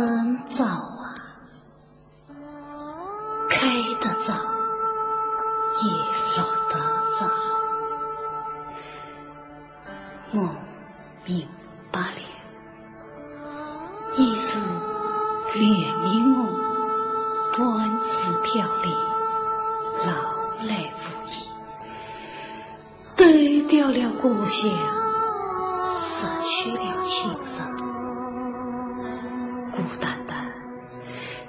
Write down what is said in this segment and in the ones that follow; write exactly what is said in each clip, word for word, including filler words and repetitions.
真早啊，开得早，也落得早。我明白了，你是怜悯我半世飘零，老来无依。 丢掉了故乡，失去了亲人，孤单单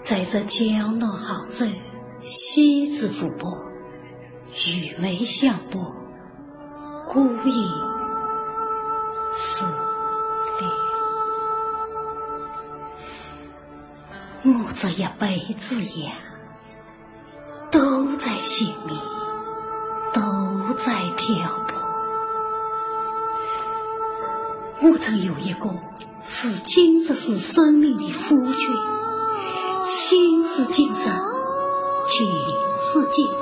在这江南杭州，西至湖泊，与梅相伴，孤影自怜。我这一辈子呀， 都在寻觅，都在漂泊。我曾有一个是今日是生命的夫君，心似今生，情似今生，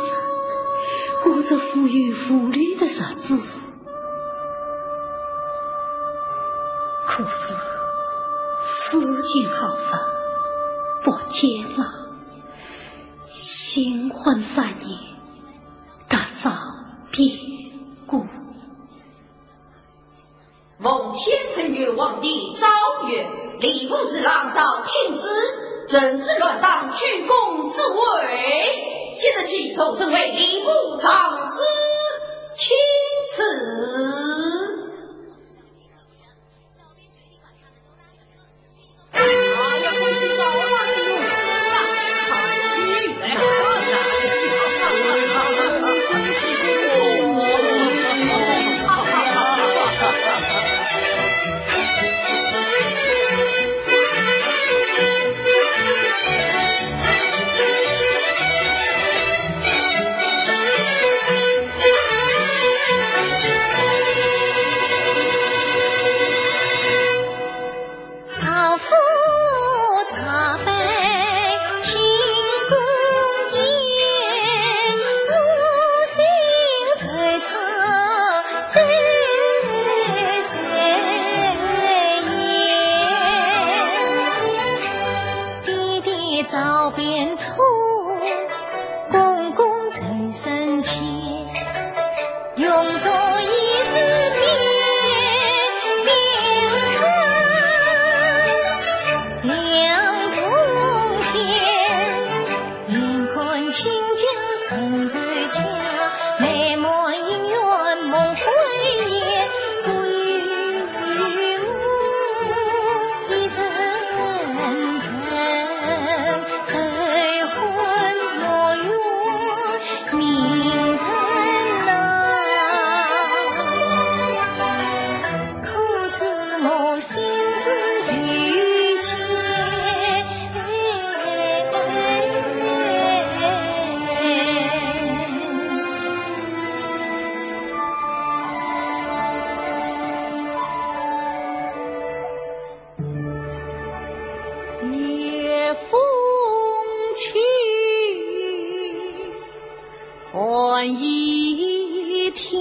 过着无忧无虑的日子。可是，世间好风不见浪， 新婚三年，大早变故。奉天承运皇帝诏曰：吏部侍郎赵卿之，正是乱党举供之为。即日起，终身为吏部尚书，钦此。 丈夫大摆庆功宴，我心惴怅对谁言？爹爹早变错， 公公在身前，用手一指面，面看两重天。眼看亲家成守家，美满姻缘梦回烟，不由我一阵阵 悲欢莫怨明人呐，可知我心事已结。念风起寒倚天，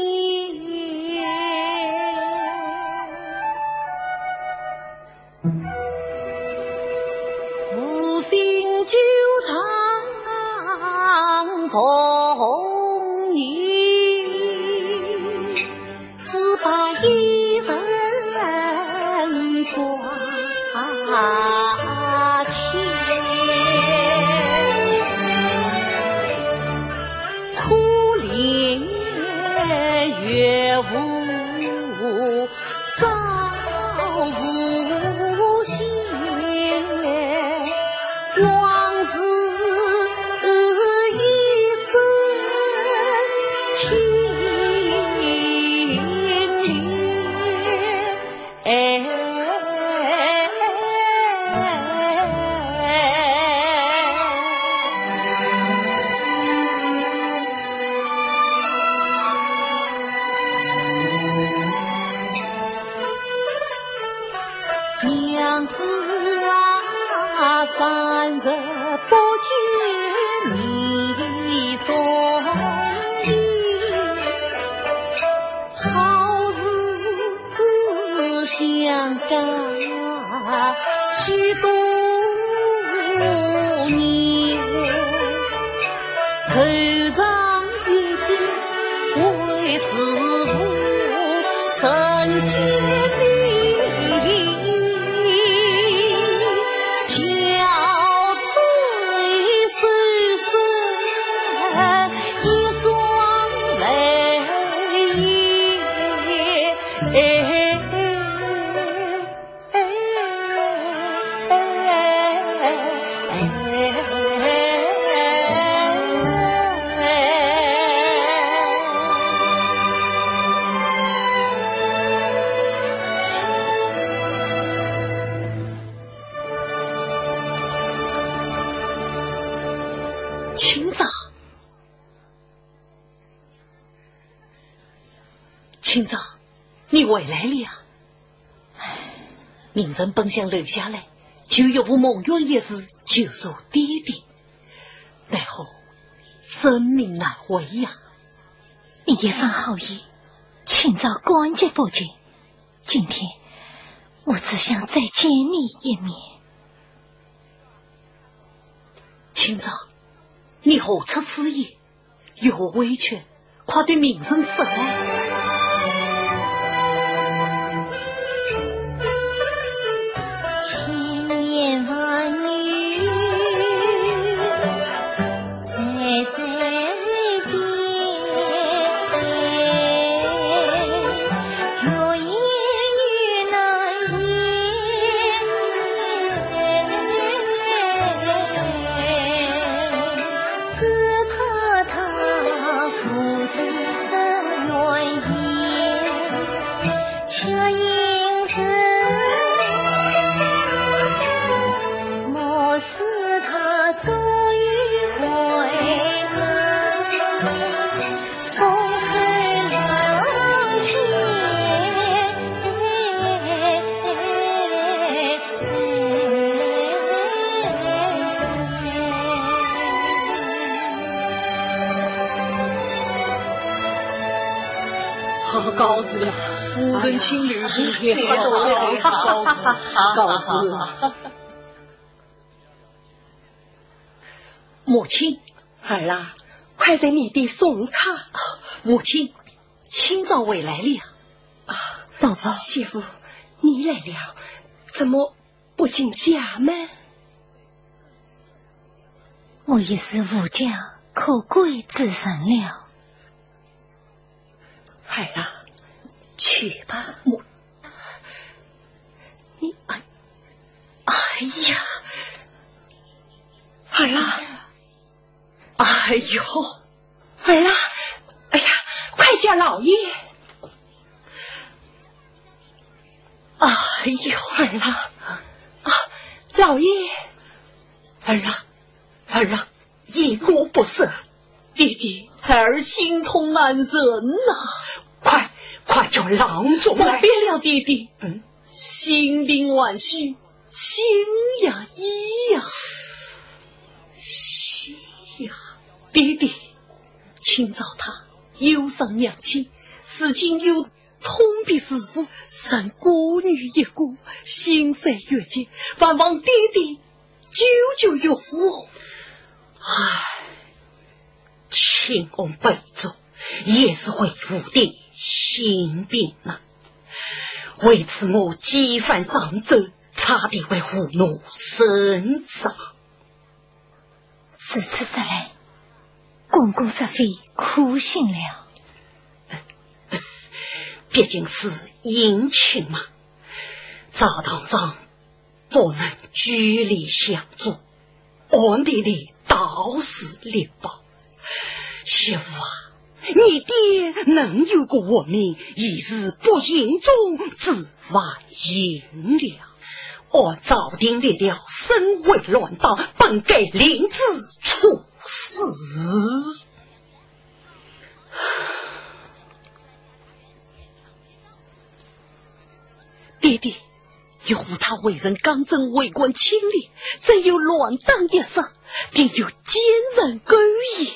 无心旧账红颜。 只把一人挂牵，可怜月无照无限。 往事一声清零。哎，娘子啊，三日不见你踪影，好似香港许多头上一记为子父，人间的憔悴，收收一双泪眼。 清早，清早，你回来了。 唉，明晨本想留下来，救岳父蒙冤一事，救助爹爹，奈何生命难违呀。你一番好意，清早感激不尽。今天我只想再见你一面。清早，你何出此言？ 有何委屈，快对明晨说来。千言万语在嘴边，欲言又难言。 只怕他不知什么言，却应承，莫使他终于悔改。 好告辞呀，夫人请留步。哎呀，告辞，告辞，告辞。母亲。儿啊，快随你爹送客。母亲， 清早回来了。啊，宝宝。媳妇，你来了，怎么不进家门？我已是无家可归之人了。儿啊，去吧。我，你，哎，哎呀，儿啊。 哎呦，儿啊，哎呀，快叫老爷！哎呦，儿啊，啊，老爷！儿啊，儿啊，一个不剩。爹爹，儿心痛难忍呐。快，快叫郎中来。不必了，爹爹。嗯？心病还虚， 心呀，医呀，西呀，爹爹，清早他忧伤娘亲，如今又痛别师父，剩孤女一个，心碎月结，还望爹爹救救岳父。唉， 清宫备注，也是为父的心病啊。为此我几番上奏，差点为父奴身上。如此说来，公公实非苦心了。毕竟是姻亲嘛，朝堂上 不能拘礼相助，暗地里倒是礼貌。媳妇啊，你爹能有个活命，已是不幸中之万幸了。按朝廷律条，身为乱党，本该领旨处死。 爹爹，岳父他为人刚正，为官清廉，真有乱党一说，定有奸臣勾结。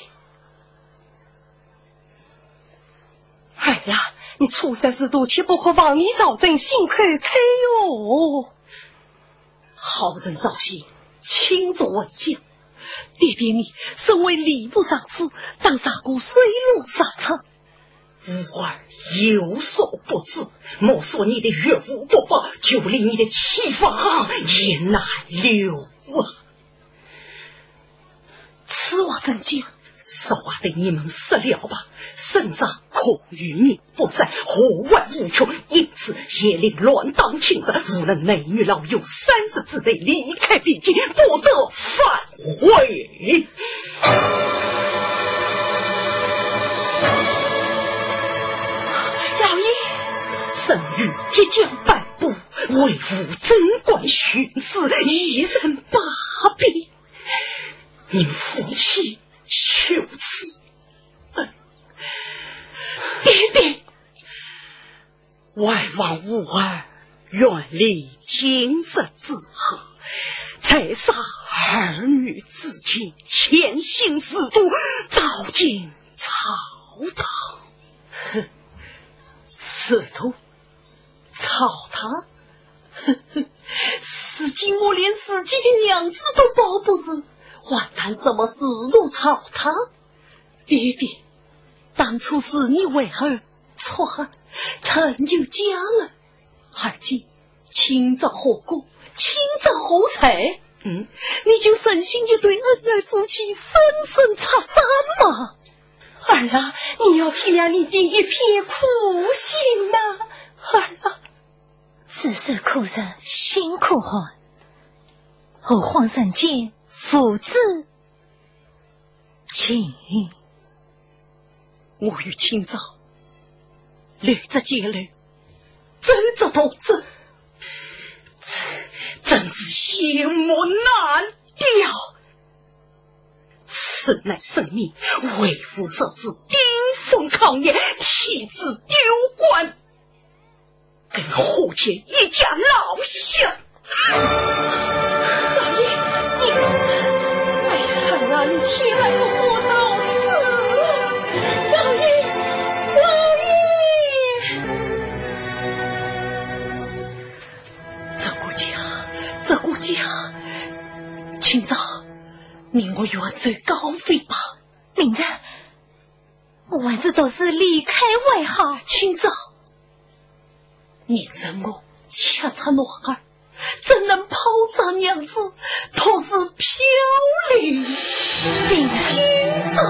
儿啊，你初生之徒，切不可妄议朝政，信口开河。好人赵鑫，亲属回乡，爹爹你身为吏部尚书，当查过水路查抄。吾儿有所不知，莫说你的岳父伯伯，就连你的妻房也难留啊。此话怎讲？实话对你们说了吧，圣上恐与民 不善，祸患无穷，因此严令乱党清吏，无论男女老幼，三日之内离开汴京，不得返回。老爷，圣谕即将颁布，唯吾贞观巡视，一人把柄。你们夫妻就此 爹爹，还望吾儿远离京师之祸，在杀儿女之前，潜心试图，早进朝堂。哼，试图？朝堂？哼哼，如今我连自己的娘子都保不住，还谈什么试图朝堂？ 爹爹，当初视你为儿，错恨，成就家人。而今，卿造后宫，卿造后妃，嗯？你就忍心一对恩爱夫妻生生拆散吗？儿啊，你要体谅你爹一片苦心呐，儿啊。只是苦日心苦寒，何况人间父子 情。我与卿造，立则肩头，走则同舟，真，真是仙门难调。此乃生命，为父若是顶风抗言，天子丢官， 跟何家一家老小。老爷，你，哎呀，儿啊，你千万不可到此啊！老爷，老爷！这个家，这个家，卿造，你我远走高飞吧。明日， 我还是独自离开为好。卿造，明日我却着男儿，怎能抛下娘子，独自飘零？卿造。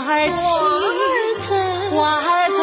儿亲，我儿子。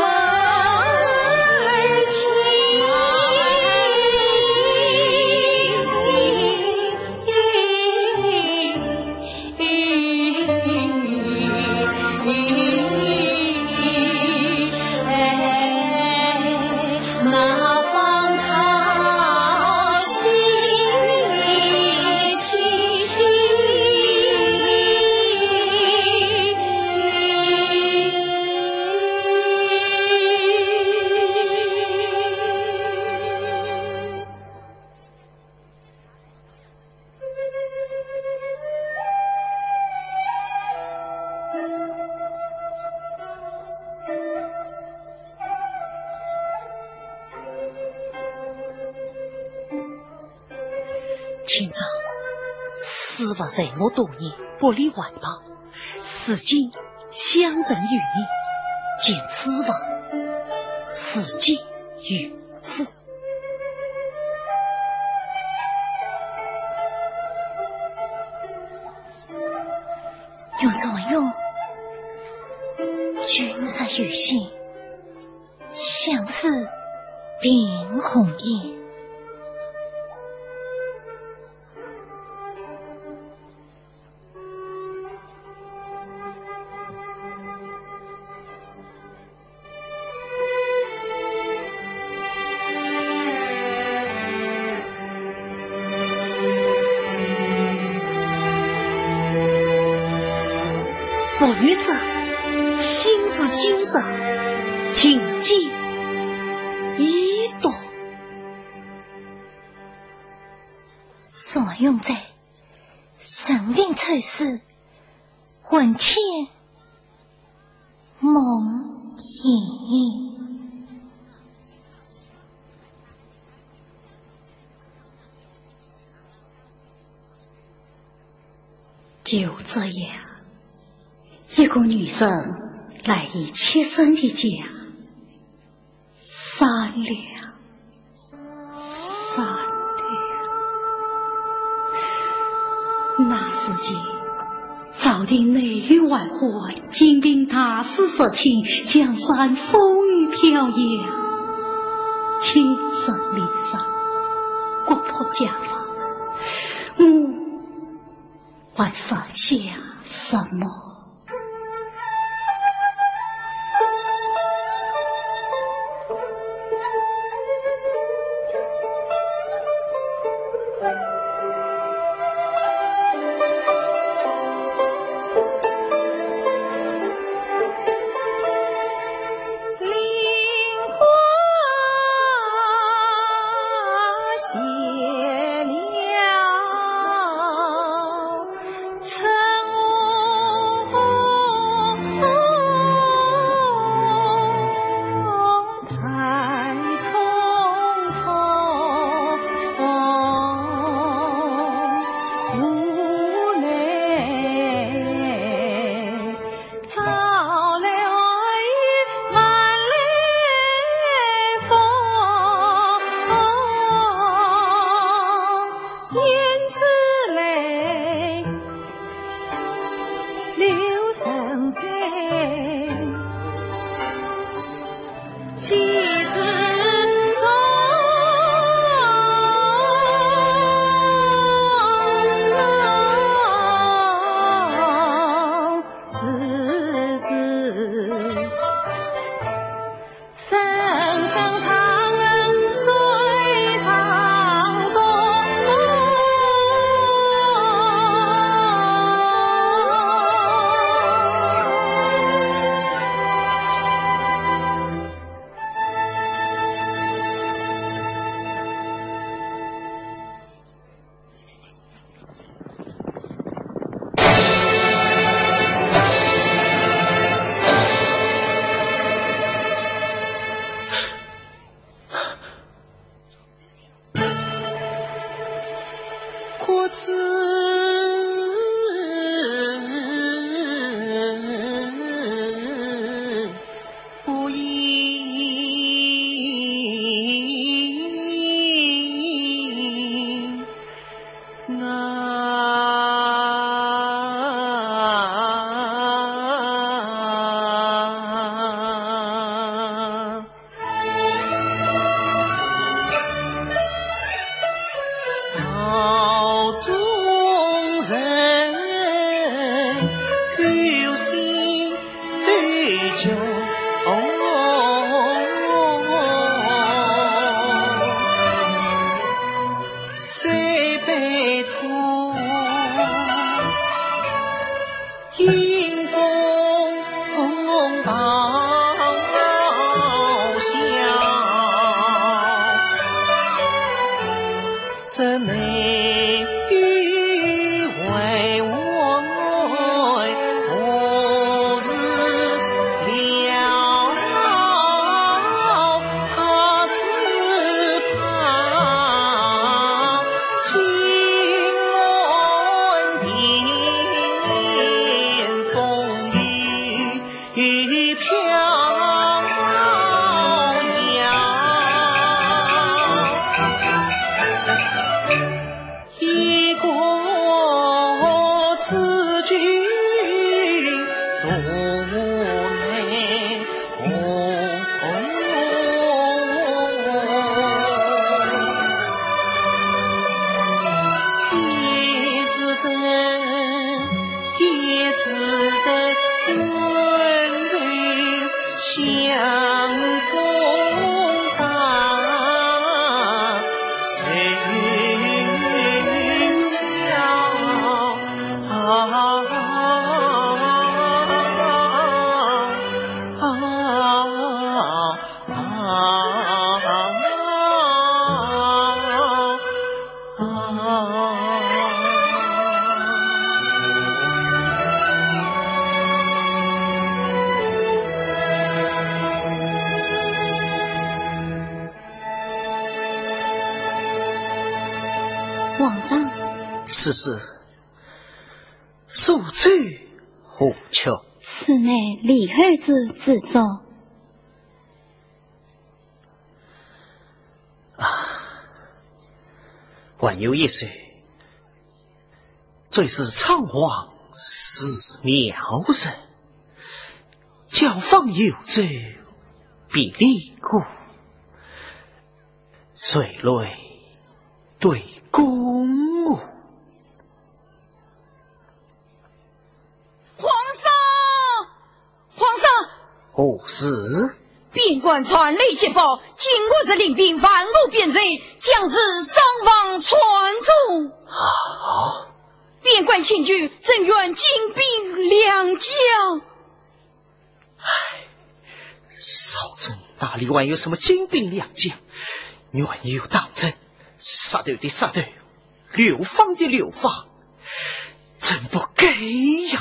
今朝，师父待我多年，不离怀抱，如今相逢于你，见此话，自己有福。 岳传勇，君若有信，相思并红颜。 不语者，心似金石，情结意断。传勇哉， 人定秋思，魂牵梦萦。就这样，一个女人来与妾身的家 散了，散了。那时节，朝廷内忧外患，金兵大肆入侵，江山风雨飘摇，千山连山，国破家亡，我还剩下什么？皇上。是，是。苏州何处？此乃李后主之作。 啊，还有一首，最是仓皇似妙人，教坊游走别离故，垂泪对宫。 皇上！皇上！何事？边关传来急报，金兀术领兵万五边塞，将士伤亡惨重。啊？边关前去增援精兵良将。唉，朝中哪里还有什么精兵良将？冤有当头，杀头的杀头， 流放的流放，真不该呀！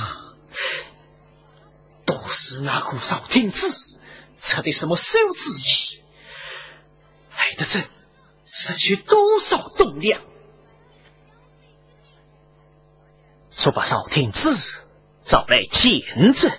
都是那个赵天子出的什么馊主意，害得朕失去多少栋梁。速把赵天子找来见朕。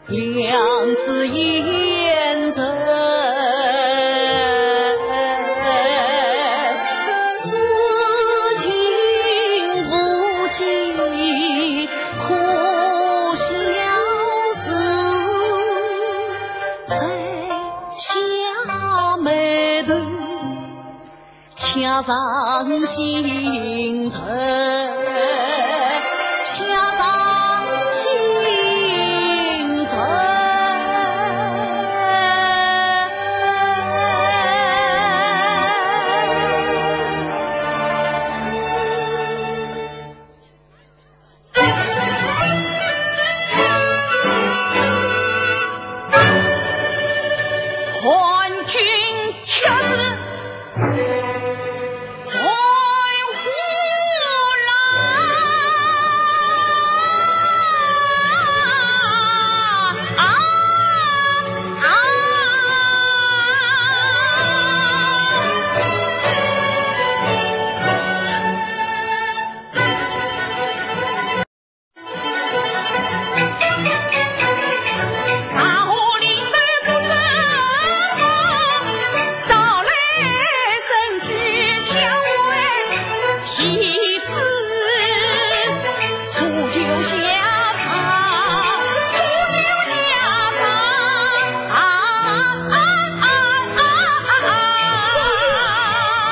两字言成，此情无计可消除，垂下眉头， 恰上心头，恰上心头。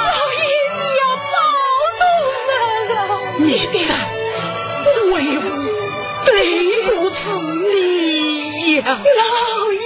老爷，你要保重啊！孽障，为父对不住你呀。老爷。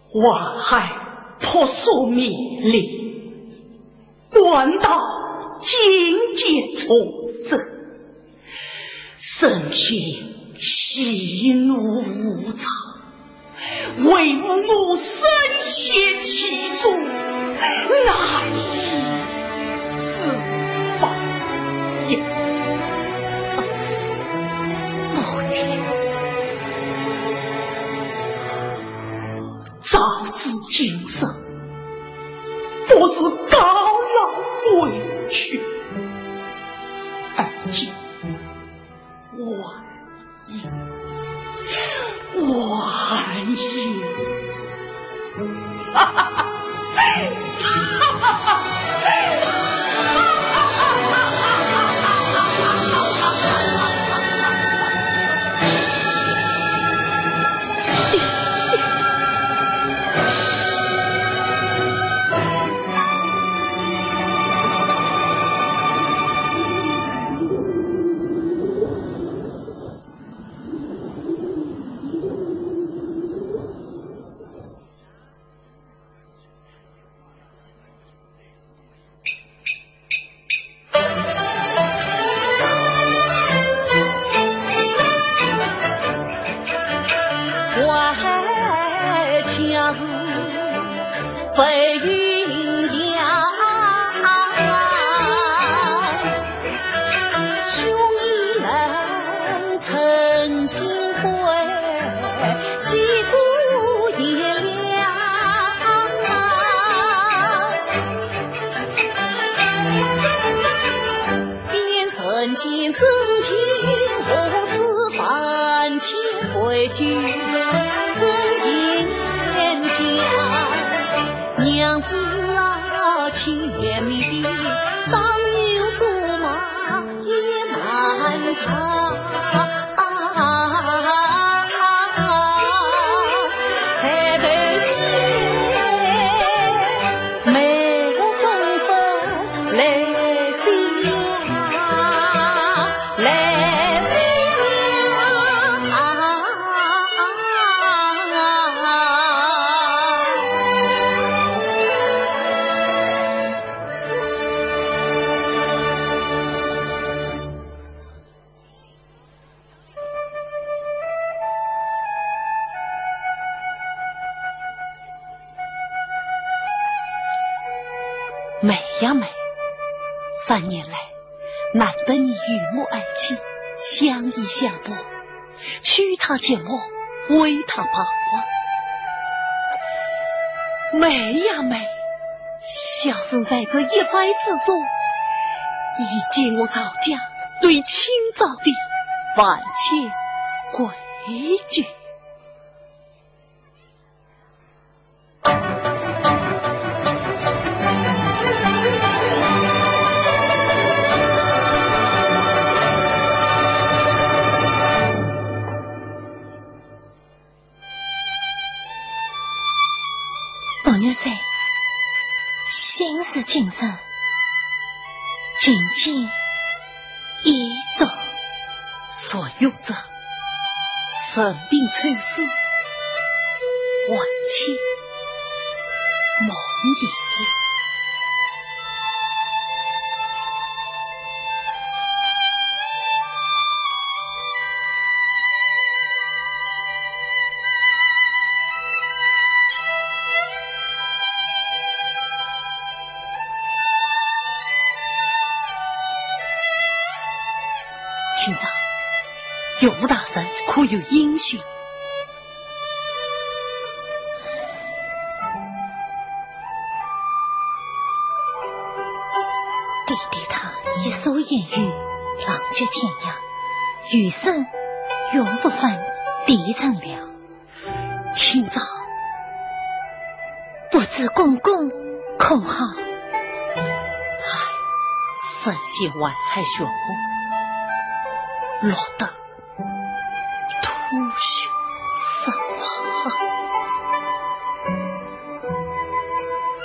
花海扑朔迷离， 官道尽皆重生，神仙喜怒无常，唯独我深陷其中，难以自拔呀。母亲，早知今日， 不如告老归去，而今晚年，晚年。娘子啊，前面的当牛做马也难上。抬头见妹夫奔奔来飞呀，来飞呀。 梅呀梅，三年来，难得你与我爱卿，相依相伴， 取她节目，为她把关。梅呀梅，小生在这一拜之中，已将我赵家对清早的万千规矩。 宝玉在，心事谨慎，静静一读。传用者，神兵参事，万千梦魇。 卿家，岳父大人可有音讯？ 爹爹他一宿烟雨，浪迹天涯，余生永不返帝城了。卿家，不知公公可好？唉，神仙外海寻我，落得 吐血身亡。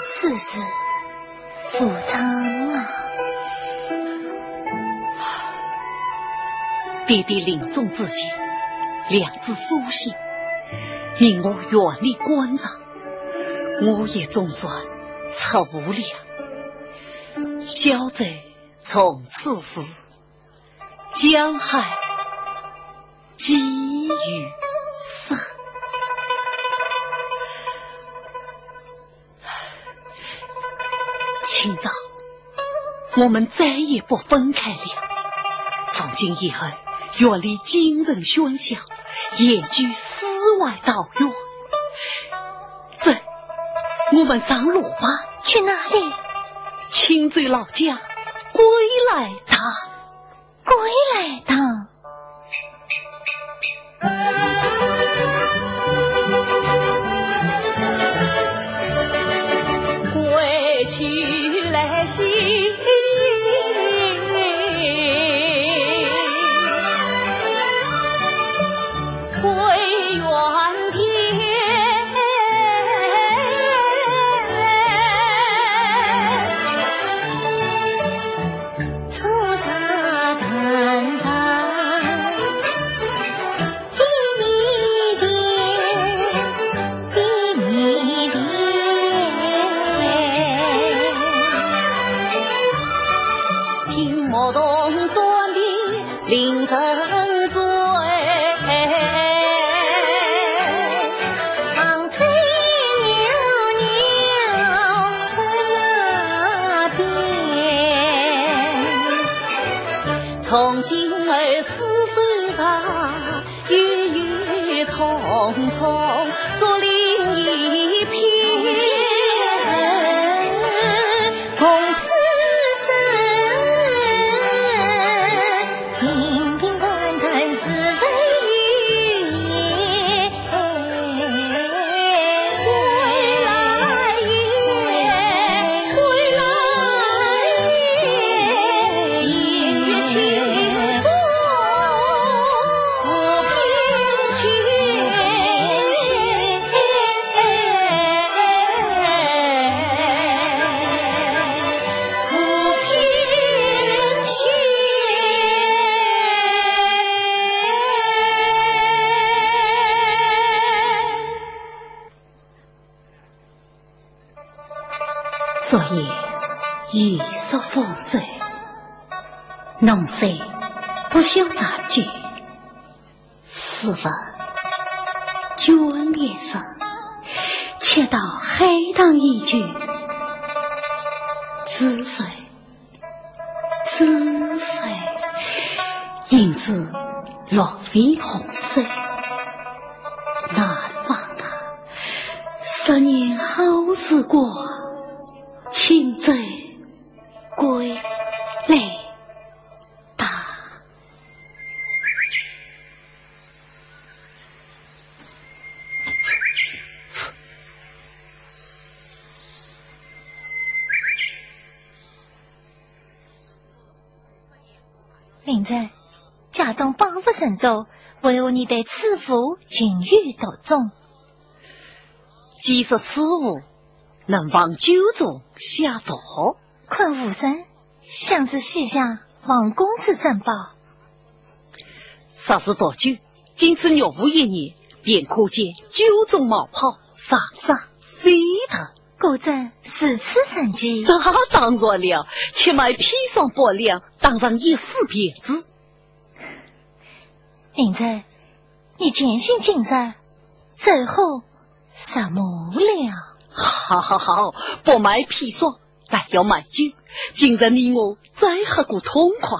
此事无常啊！爹爹临终之前，两字书信，命我远离官场，我也总算出府了。小侄从此是 江海寄余生。卿家，我们再也不分开了。从今以后，远离京城喧嚣，隐居世外桃源。走，我们上路吧。去哪里？青州老家归来堂。 归来堂。归去来兮，归原天。 粗茶淡饭比蜜甜，比蜜甜。听牧童短笛 令人醉。唱起袅袅声啊遍，从今后世事长，悠悠匆匆，竹林一片，共此生。方舟，侬虽不晓长久，似不卷面上，却道海棠依旧，知否？知否？应是落飞红收，难忘那十年好时光，轻舟归来。 明日，家中宝物甚多，为何你对此物情有独钟？既是此物，能防酒中下毒？ 看无人，像是西夏王公之珍宝。若是毒酒，禁止玉壶一年，便可将酒中冒泡上色飞脱。果真如此神奇？那当然了，且买砒霜半两，当上一试便知。明日，你前行今日，走火入魔了。好好好，不买砒霜， 但要买酒，今日你我再喝个痛快。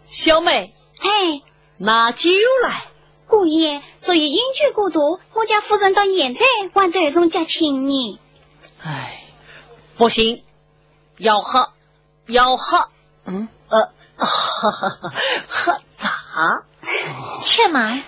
小妹，哎，拿酒来。姑爷，昨夜饮酒过度，我家夫人到现在还头重脚轻呢。哎，不行，要喝，要喝。嗯？呃，喝茶。且慢，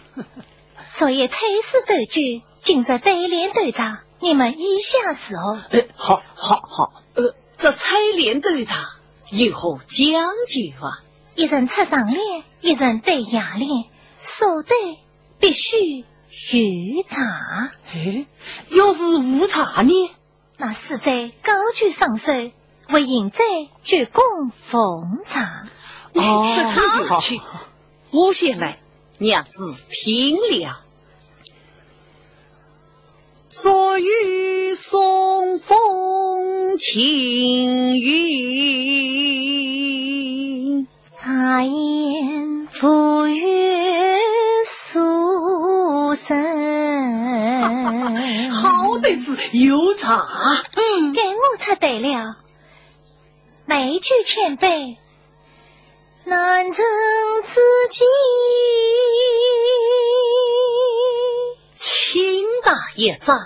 昨夜猜诗斗酒， 今日对联对茶，你们意下如何？哎，好，好，好。呃，这猜联对茶有何讲究啊？一人出上联，一人对下联，所对必须有茶。哎，要是无茶呢？那诗者高举双手，为饮者鞠躬奉茶。哦，好。有趣。我先来，娘子听了。 昨夜送风轻云，茶烟浮月书生。好得子有茶。嗯，该我出对了。美酒千杯， 难成知己。清茶一盏，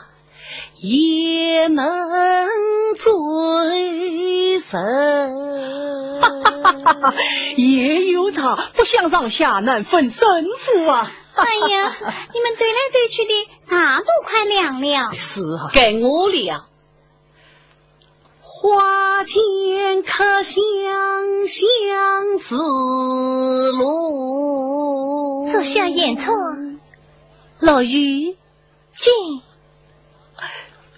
也能醉人。也有茶，不相上下，难分胜负啊。哎呀，你们对来对去的，茶都快凉了。是啊。该我了。 花间客相相思路。坐下言错，落雨尽。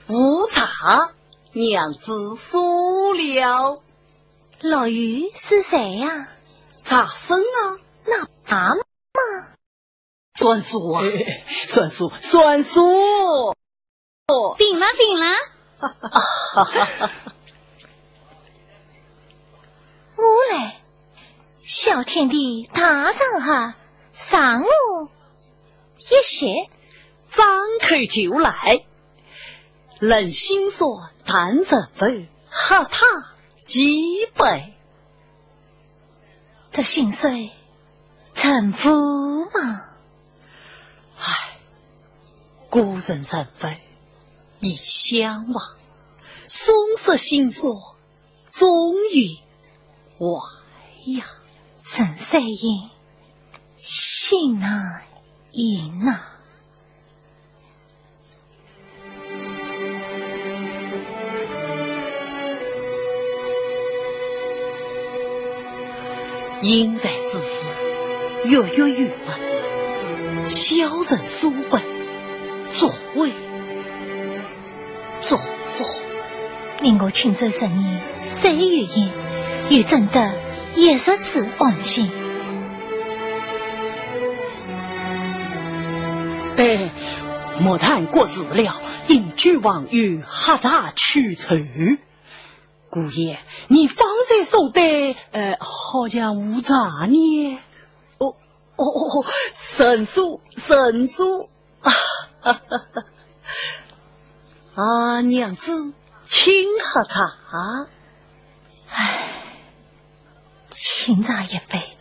无茶，娘子疏了。落雨是谁呀？茶僧啊。那茶嘛？ 算数啊！哎，算数，算数！停了，停了！我来，小天地大场合，赏我一席。张口就来，论心酸谈人非，喝他几杯。 这心酸，丈夫嘛。唉，古人人非，异乡望，松石心酸，终于坏呀。陈三爷，心难言呐。 饮茶之时，月月有问，小人苏北，作威作福。你我轻舟十年，虽有言，也怎得一日之安心？哎，莫谈国事了，饮酒忘忧，喝茶去愁。姑爷，你方才说的，呃，好像无茶呢？哦，哦，哦，哦，生疏，生疏。啊，啊，娘子，请喝茶。唉，清茶一杯，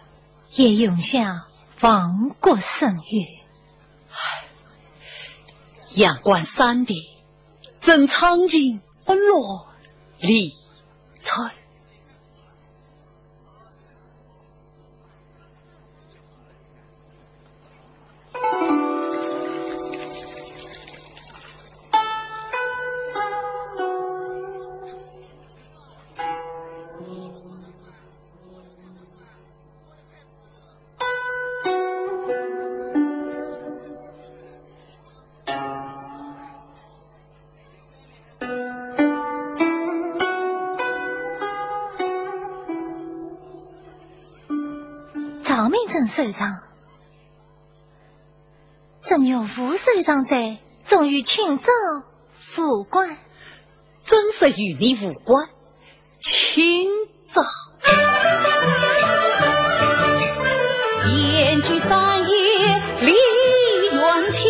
也容下亡国深冤。唉，阳关三地， 正唱尽春落离愁。赵明诚首长，正月无首长在，终于请召副官。正是与你无关， 请坐。闲居山野梨园清，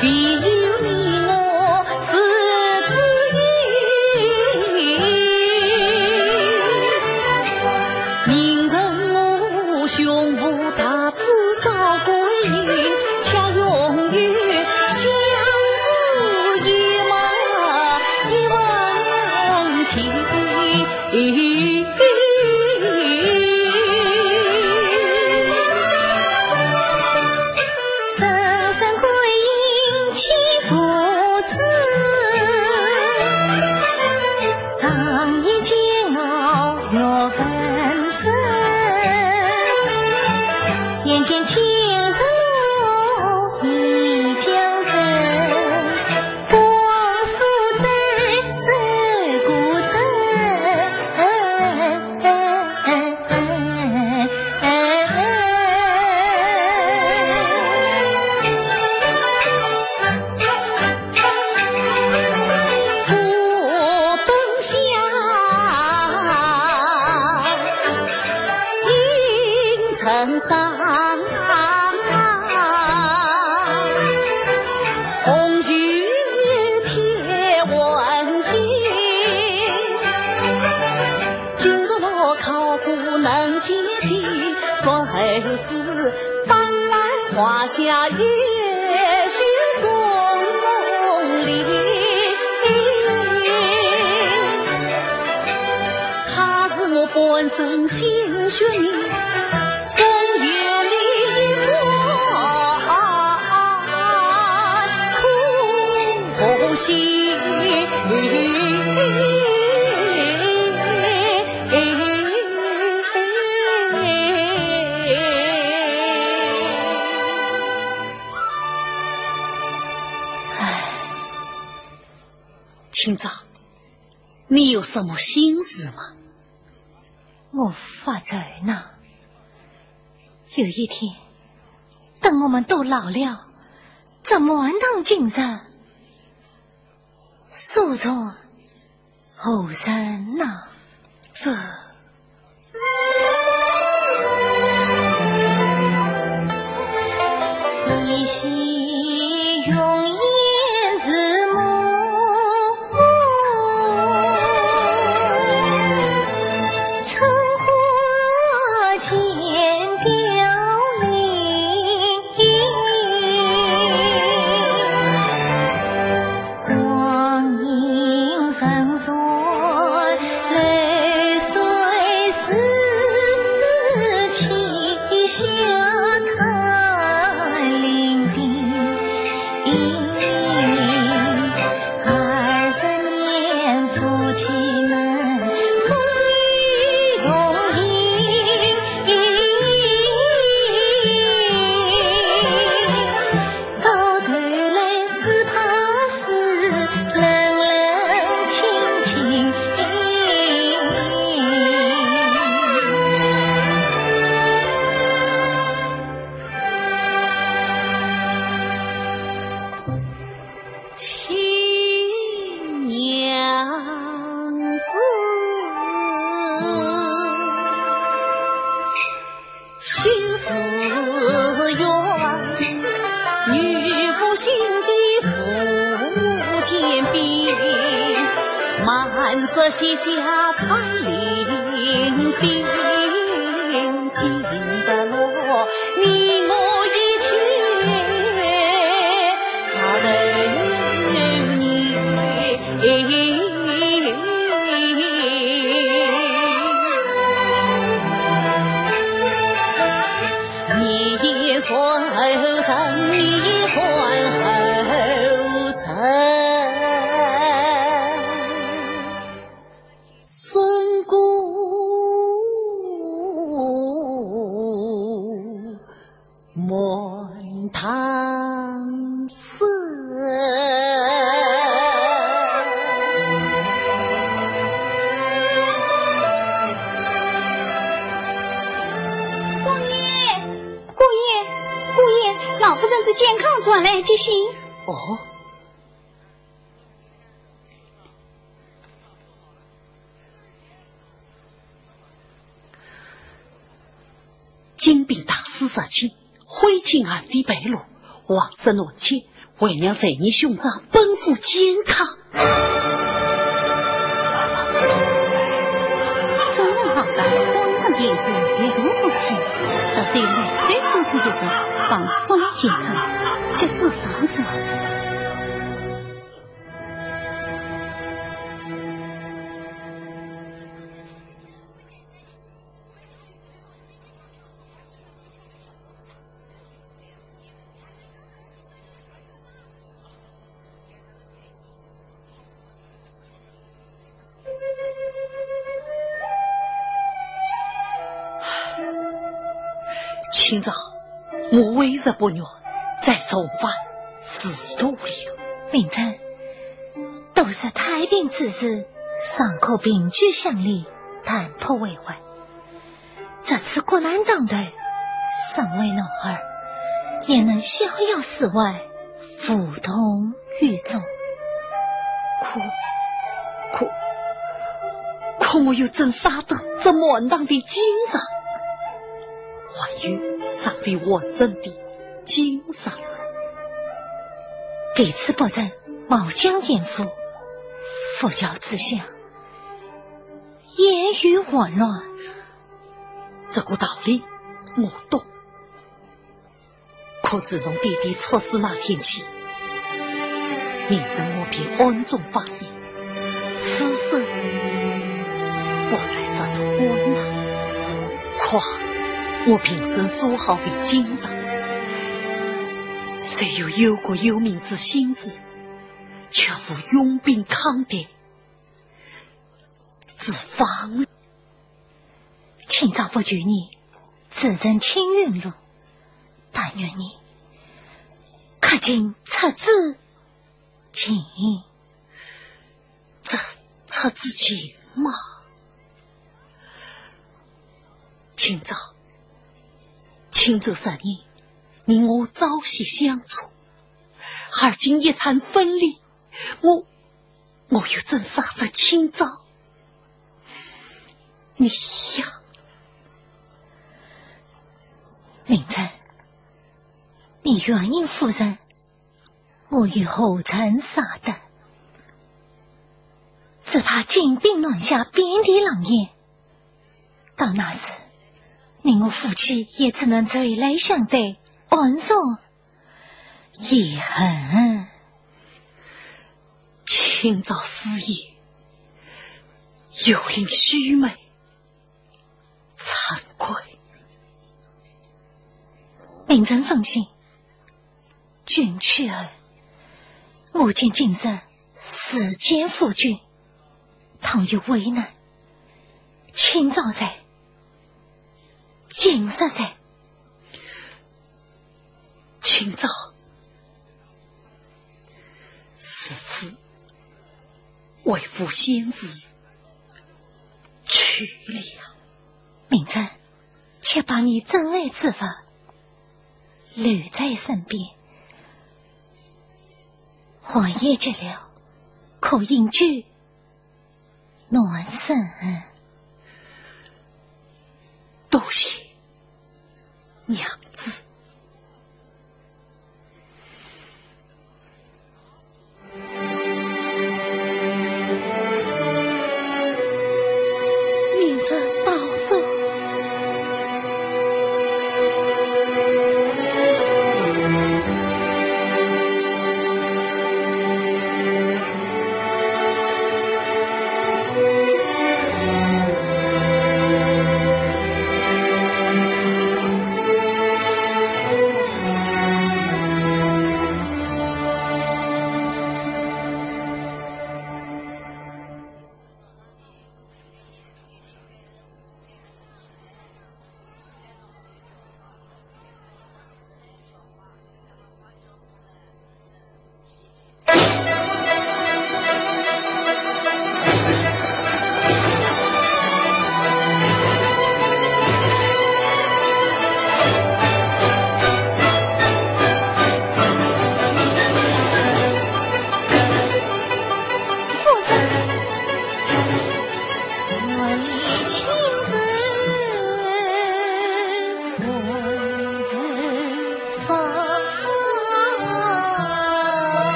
唯有你我是知音。明日我胸无大志早归， 却拥有相思一梦一梦情。深深归隐千夫指，长夜煎熬月奔身。眼见今日落雨将成，光速在水谷灯。 灯下映成双，红袖添温馨。今日落考古能见今，说后世 斑斓华夏，也许总梦里。她是我半生心血人，更有你一段苦心。 唉，卿长，你有什么心事吗？我发愁呐。有一天，等我们都老了，这满堂锦瑟， 苏州何人呐？这，依稀容颜似梦，春花渐凋零。 光阴荏苒，流水似水，七下桃林边。边，满色西夏看林兵，今日落你我一切，他等你。你也算后生，你也算后生。 姑爷，姑爷，姑爷，老夫人自健康转来接信。哦。 金兵大势所趋，徽钦二帝败落，王室乱迁，为娘在你兄长奔赴建康。孙文好大，光武帝子也有福气，特使来再吩咐一个，帮孙建康，及时上任。 卿长，我委实不愿再重犯师徒了。明珍，都是太平之事，尚可凭据乡里，谈判为怀。这次国难当头，身为男儿，也能逍遥世外， 无动于衷。可，可，可我又怎舍得这满堂的奸臣，还有尚未完成的金山案？彼此不仁，毛将掩护，佛教之下，烟雨混乱。这个道理我懂。 可自从爹爹出事那天起，明珍我便暗中发誓，此生不再涉足官场。况我平生所好为奸臣，虽有忧国忧民之心志，却无拥兵抗敌之方略。 卿长不求你自认青云路，但愿你恪尽赤子情。这赤子情嘛，卿长，卿长十年，你我朝夕相处，而今一旦分离，我 我又怎舍得卿长你呀？明珍，你愿意夫人，我又何曾舍得？只怕金兵乱下，遍地狼烟，到那时，你我夫妻也只能垂泪相对，暗生 也恨。卿长失言，有令须眉惭愧。明珍放心，君去后，我今今日时间夫君，倘有危难，卿长在，卿长在。 卿长，如此为父先逝去了。明珍，且把你珍爱之物留在身边，寒夜极了，可饮酒 暖身。多谢娘子。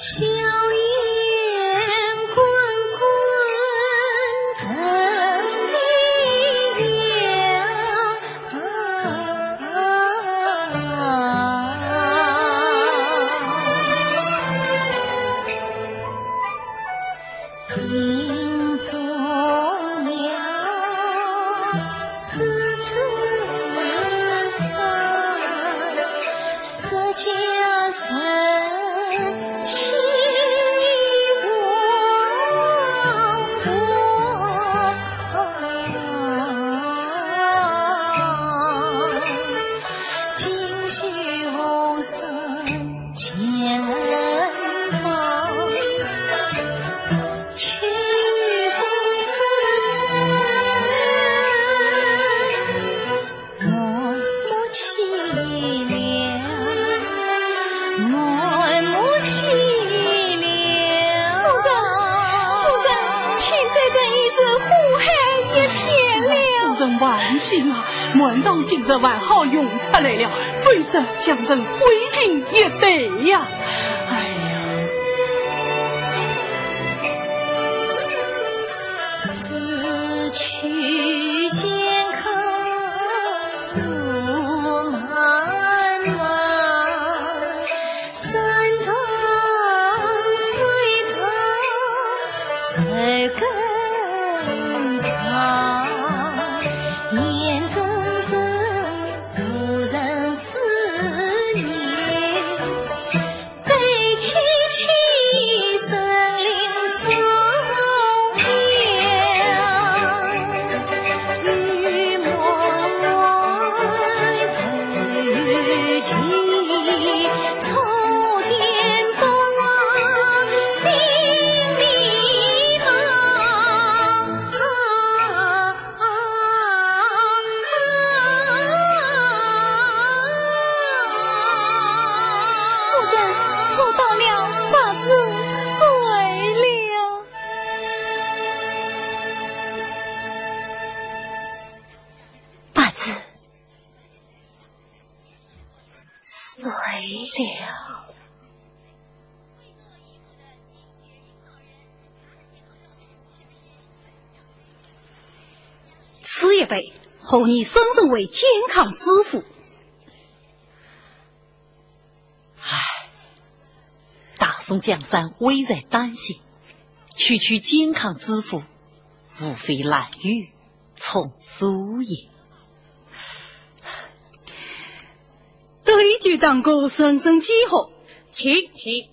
笑颜滚滚成泪流。夫人，夫人，请再忍一时，祸害一天了。夫人放心啊， 蟠桃今日还好用出来了，否则将人毁尽一代呀！哎呀！夫人，错到了，八字碎了。八字碎了。 此一辈，后人升任为监抗知府。唉，大宋江山危在旦夕，区区监抗知府，无非烂雨充数也。对酒当歌，人生几何？请，请。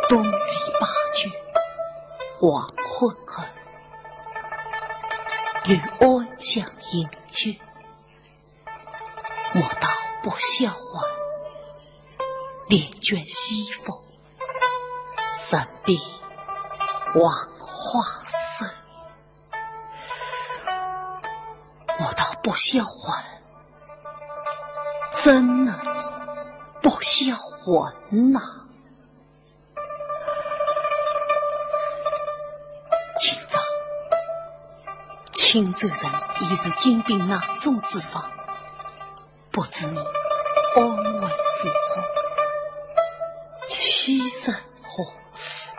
东篱把酒黄昏后，又暗香盈袖。莫道不销魂，帘卷西风，身边黄花瘦。 莫道不销魂，怎能不销魂呐？今朝，青州城已是金兵囊中之物，不知你安危如何，妻身何处？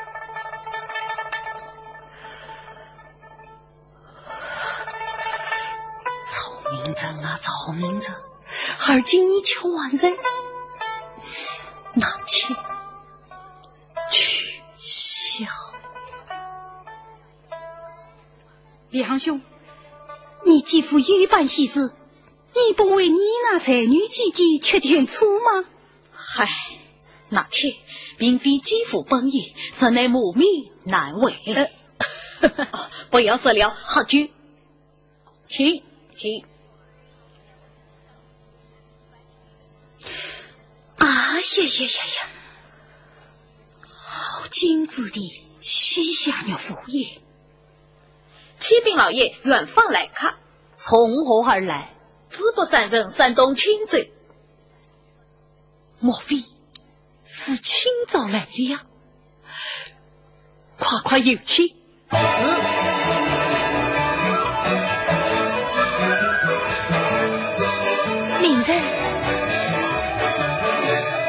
聪明人啊，聪明人，而今你却还在纳妾取笑。李行兄，你既无有办喜事，你不为你那才女姐姐吃点醋吗？嗨，纳妾并非姐夫本意，实乃母命难违。呃， 哦，不要说了，喝酒。请，请。啊，呀呀呀呀！好景致的西夏玉府也。启禀老爷，远方来客。从何而来？主仆三人，山东青州。莫非是清早来了？快快有请。 是。明人。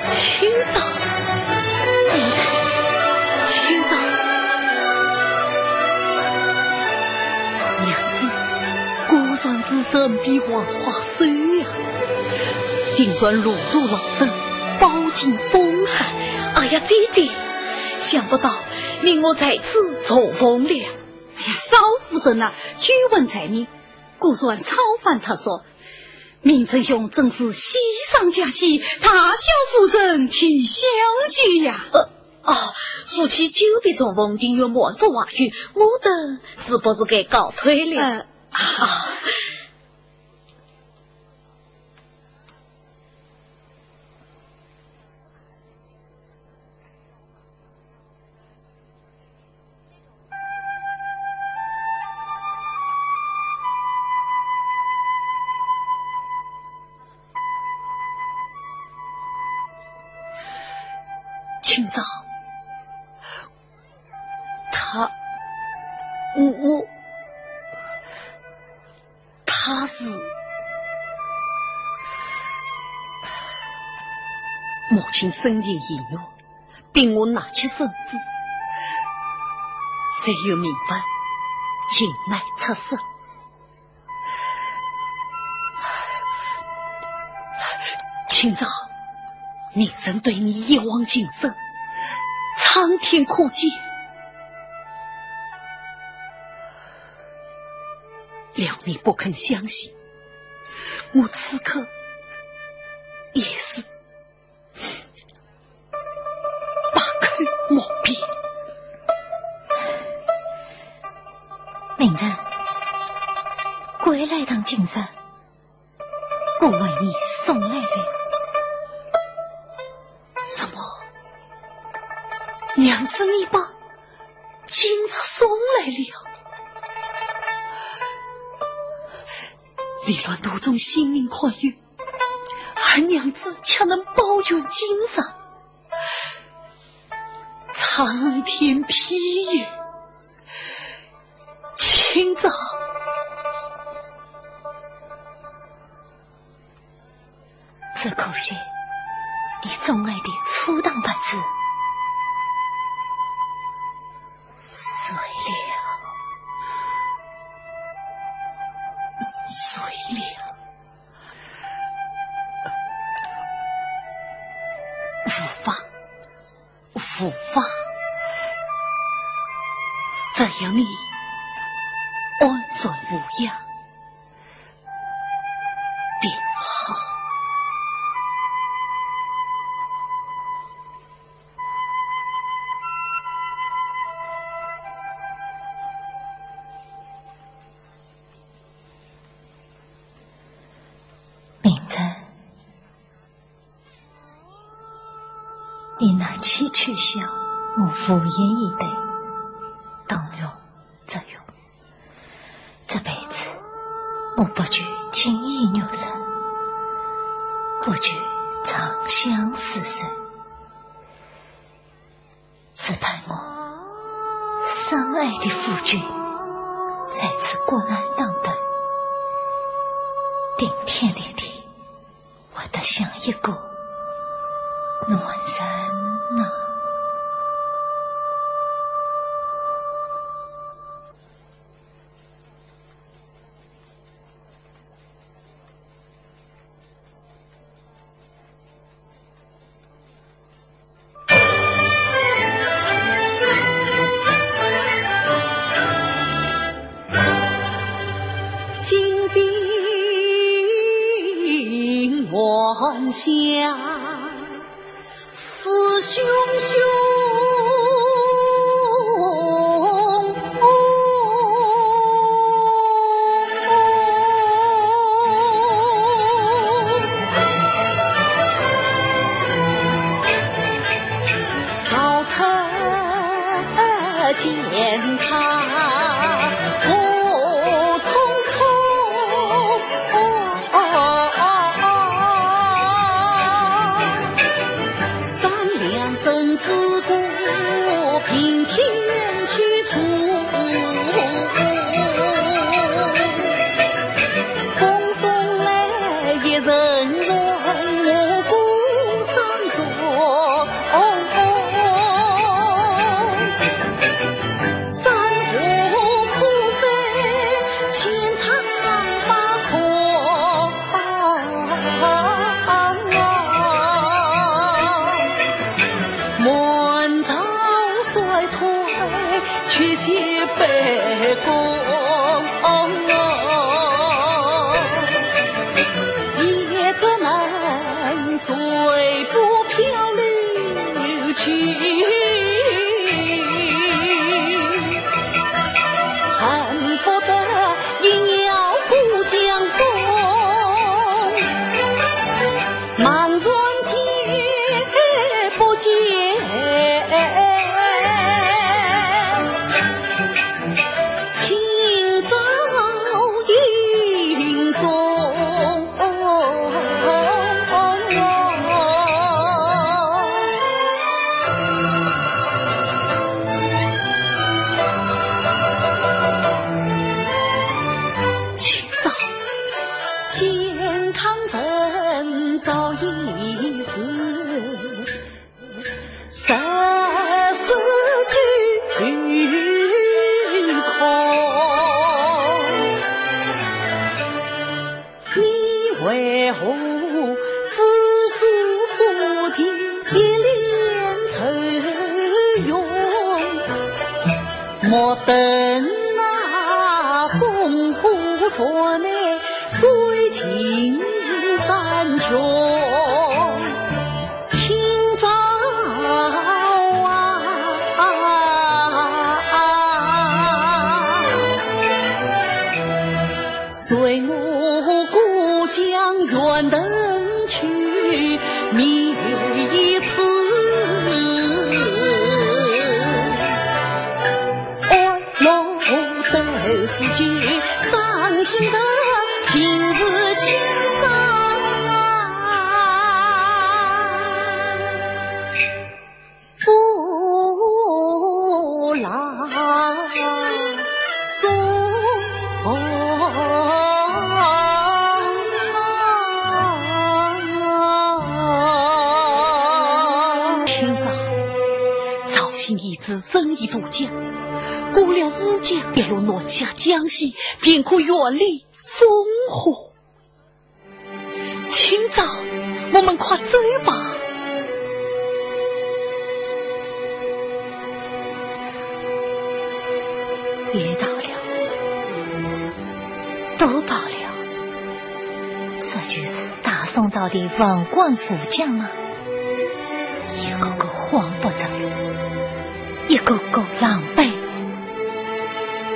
清早。明人。清早。娘子，果然是人比黄花瘦呀，定然路途劳顿，饱经风霜。哎呀，姐姐，想不到你我在此重逢了。 哎呀，少夫人呐，久闻才名，果然超凡脱俗。明真兄真是喜上加喜，大笑夫人气相救呀。呃，哦，夫妻久别重逢，定有满腹话语，我等是不是该告退了？呃，啊。 清早，他，我，我， 他是……母亲深夜已远，并无拿起圣旨，谁有命犯，情难出生。清早，明人对你一往情深，苍天可鉴。 谅你不肯相信，我此刻也是百口莫辩。明人，归来堂金扇，我为你送来了。什么？娘子，你把 金扇送来了。离乱途中性命堪忧，二娘子却能保全金扇，苍天庇佑，清早。 只可惜，你钟爱的初唐白芷碎了，碎了。无妨，无妨，只要你安然无恙 便好。明真， 你拿起去笑，我无言以对，当用则用。这辈子，我不求锦衣玉食，不求长相厮守，只盼我深爱的夫君在此国难当头，顶天立地， 活得像一个男人呐。金兵还乡，思兄兄。可见他何匆匆。三两声之鼓，平添起初。风送来一阵阵，我鼓声中。 山河湖水，千疮百孔。满朝衰退，却是悲歌。 也只能随波漂流去，恨不得一秒过江东，茫然间不见。 今朝影踪。今朝健康人早已死。 十四句空。你为何只字不提一脸愁容？莫等那烽火烧眉，碎尽山穷。 今朝啊，随我过江远登去，觅一次。哦， 老头子就上京城，今日今朝不劳所。今朝，赵信一子 正义渡江，过了乌江，一路南下江西，便可远离烽火。今朝，我们快走吧。有道了，都罢了，这就是大宋朝的文官武将吗？ 一个个慌不择，一个个狼狈，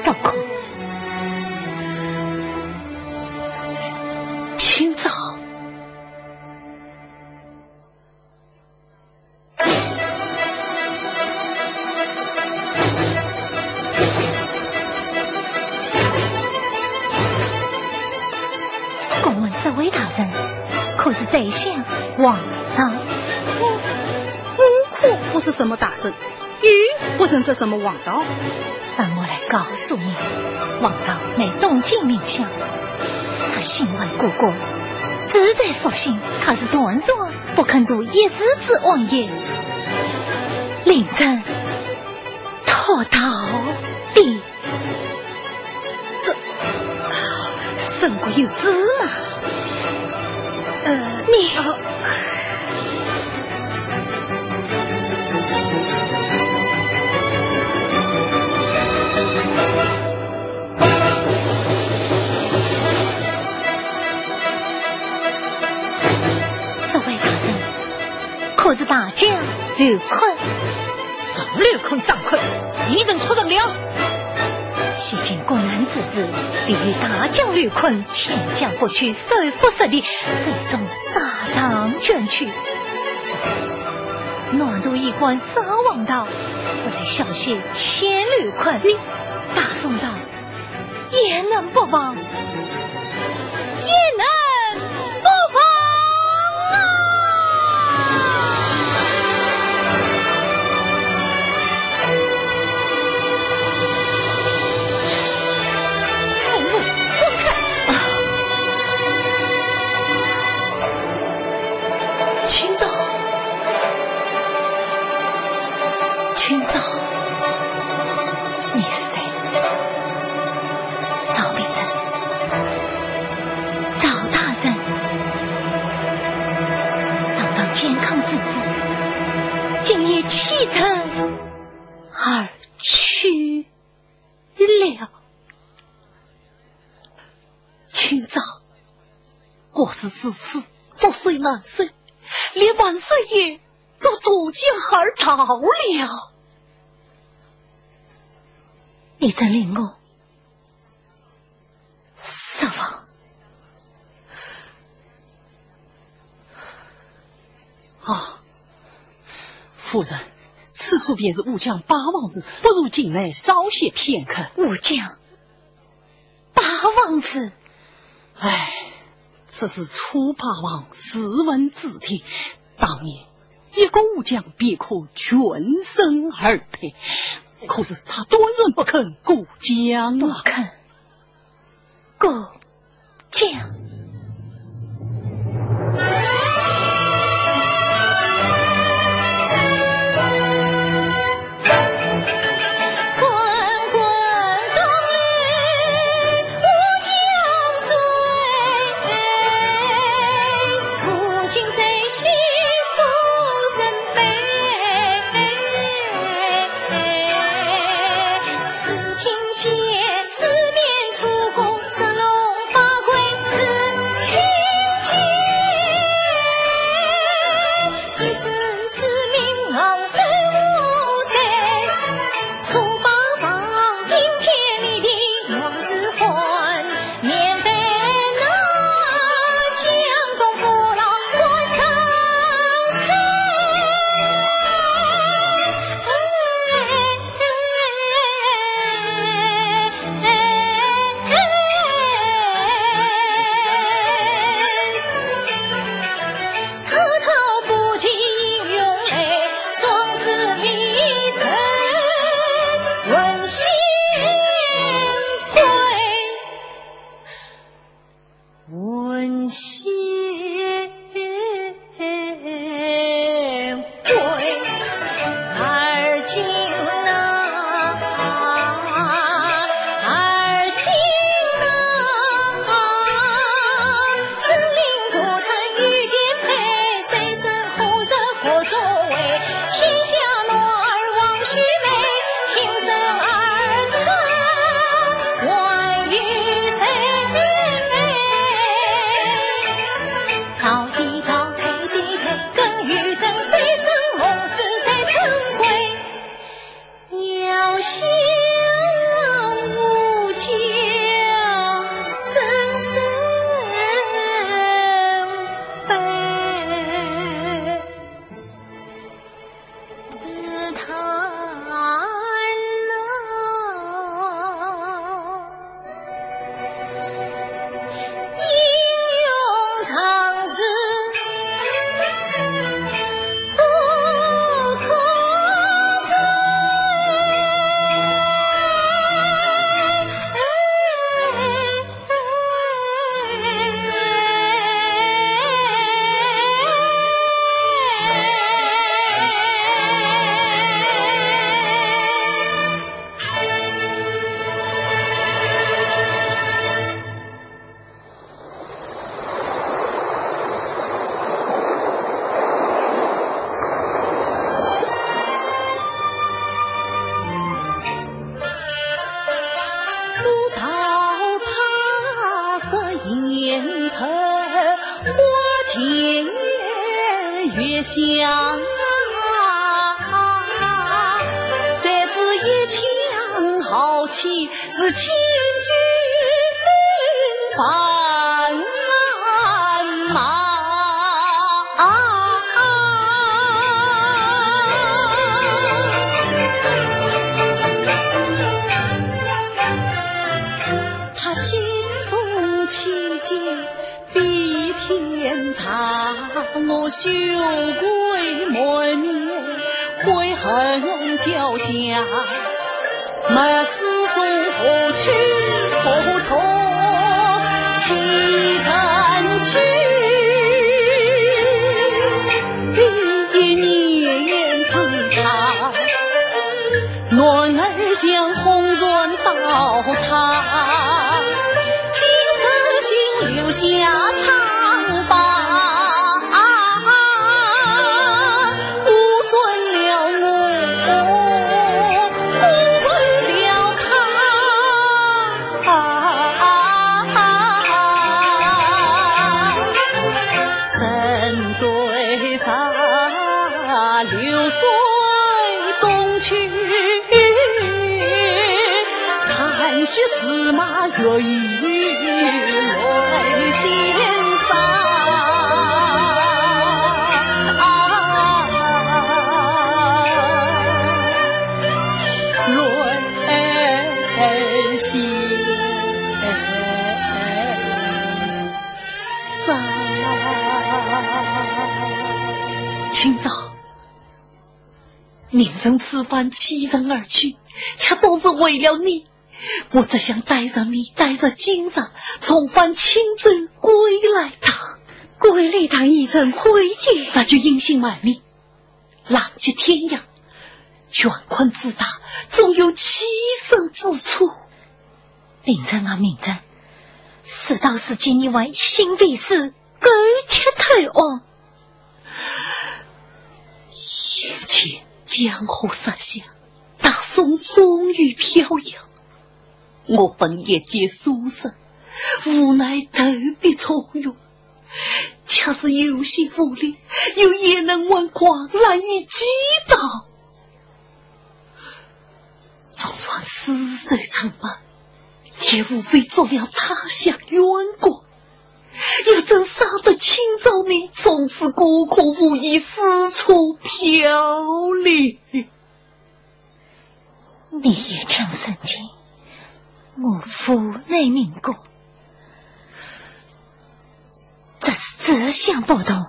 不可。今朝，敢问这位大人，可是宰相王道？ 我可不是什么大人，又不认识什么王道。让我来告诉你，王道乃东晋名相，他心怀国国，志在复兴，他是断然不肯渡一时之恩也。令尊，托道的。 这，沈国有知吗？呃，你，呃，这位大人，可是大将刘琨？ 什么刘琨、张琨，你等出人了！西京国难之时，便与大将刘琨，遣将过去收复失地，最终沙场捐躯。这才是南渡一关少王道，我来小婿千里奔命，大宋朝也能不亡，也能不亡啊！混蛋！啊！ 卿家，卿家，你是谁？赵明诚，赵大人，堂堂靖康之子，竟也弃城而去了。 卿家，我是知府，覆水难收，连万岁爷都渡江而逃了。你真令我失望。啊，夫人，此处便是乌江八王寺，不如进来稍歇片刻。乌江 八王寺。唉，这是楚霸王自刎之地。当年，一个乌江便可全身而退，可是他断然不肯过江啊。不肯过江。酒鬼满面悔恨交加，没事总何去何从凄惨去，一念之差。 男儿像红船倒塌，今朝竟留下苍白，辜负了我，辜负了他。 人对茶，流水东去，残雪似马，月影乱仙沙。乱仙 今朝，明人此番弃人而去，却都是为了你。我只想带着你，带着金蛇，重返青州归来堂。归来堂已成灰烬。那就隐姓埋名， 浪迹天涯，乾坤之大，总有栖身之处。明人啊，明人，事到如今，你还一心为私，苟且偷安。眼前江河日下，大宋风雨飘摇，我本一介书生，无奈投笔从戎， 却是有心无力，又焉能挽狂澜于既倒？纵然死在长坂，也无非做了他乡冤官，又怎舍得今朝你从此孤苦无依，四处飘零？ 你一腔深情，我无奈明告，这是志向不同。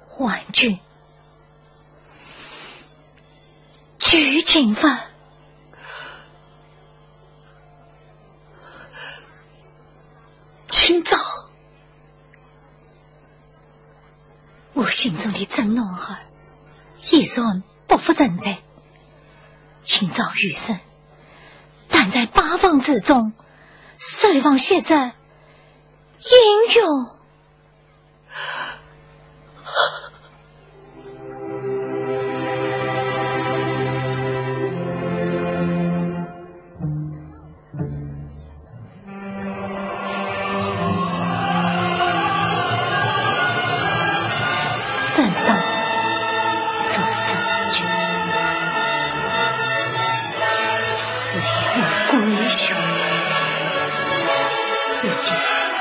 还君，求情吧。 今朝，我心中的真男儿，已然不复存在。今朝余生，但在八方之中，守望昔日英雄。 正当作圣君，是一位鬼雄。只见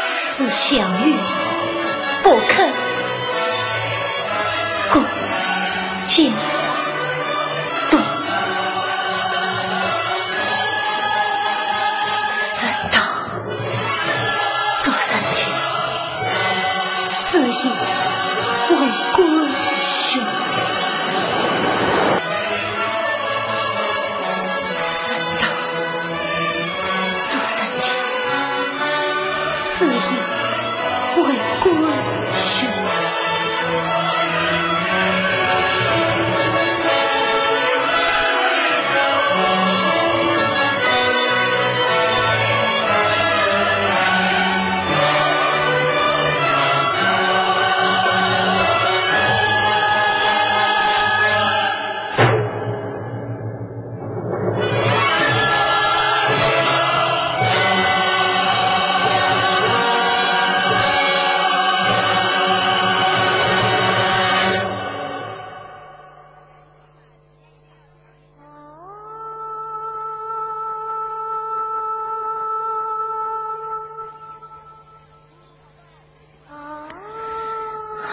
此项玉不肯共剪断。正当 作圣君，死亦为鬼雄。正当作圣君，死亦为鬼雄。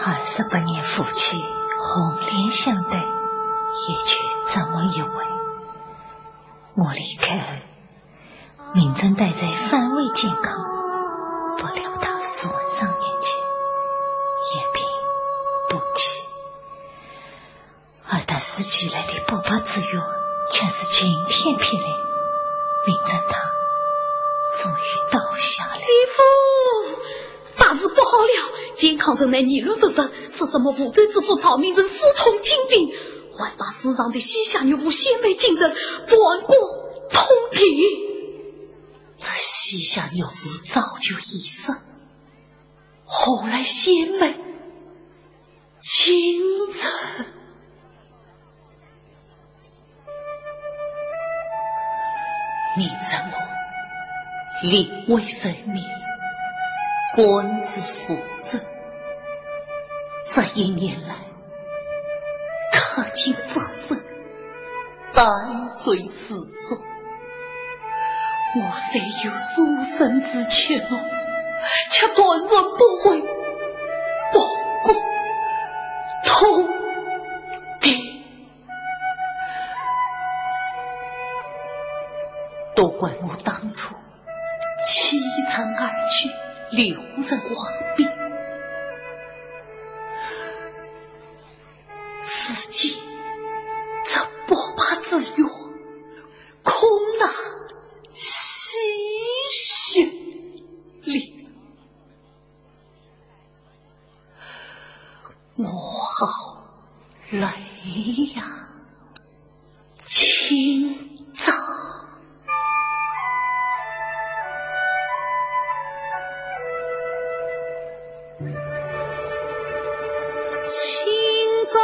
二十八年夫妻，红莲相对，也就这么一回。我离开后，明珍待在番外监考，不料她送上人间，一病不起。而他死去来的八百之药，却是晴天霹雳，名侦探终于倒下了。姐夫，大事不好了！健康城内议论纷纷，说什么吴州知府曹明仁私通金嫔，还把书上的西夏女巫献媚进城，判官通敌。这西夏女巫早就已死， 后来献媚，竟然……明知我临危受命，官至府尹，这一年来， 恪尽职守，戴罪自重。我虽有书生之气哦，却断然不会不顾通敌。都怪我当初 弃城而去，留人望病。如今这八百之药，空囊西厢里。 我好累呀，今朝。今朝。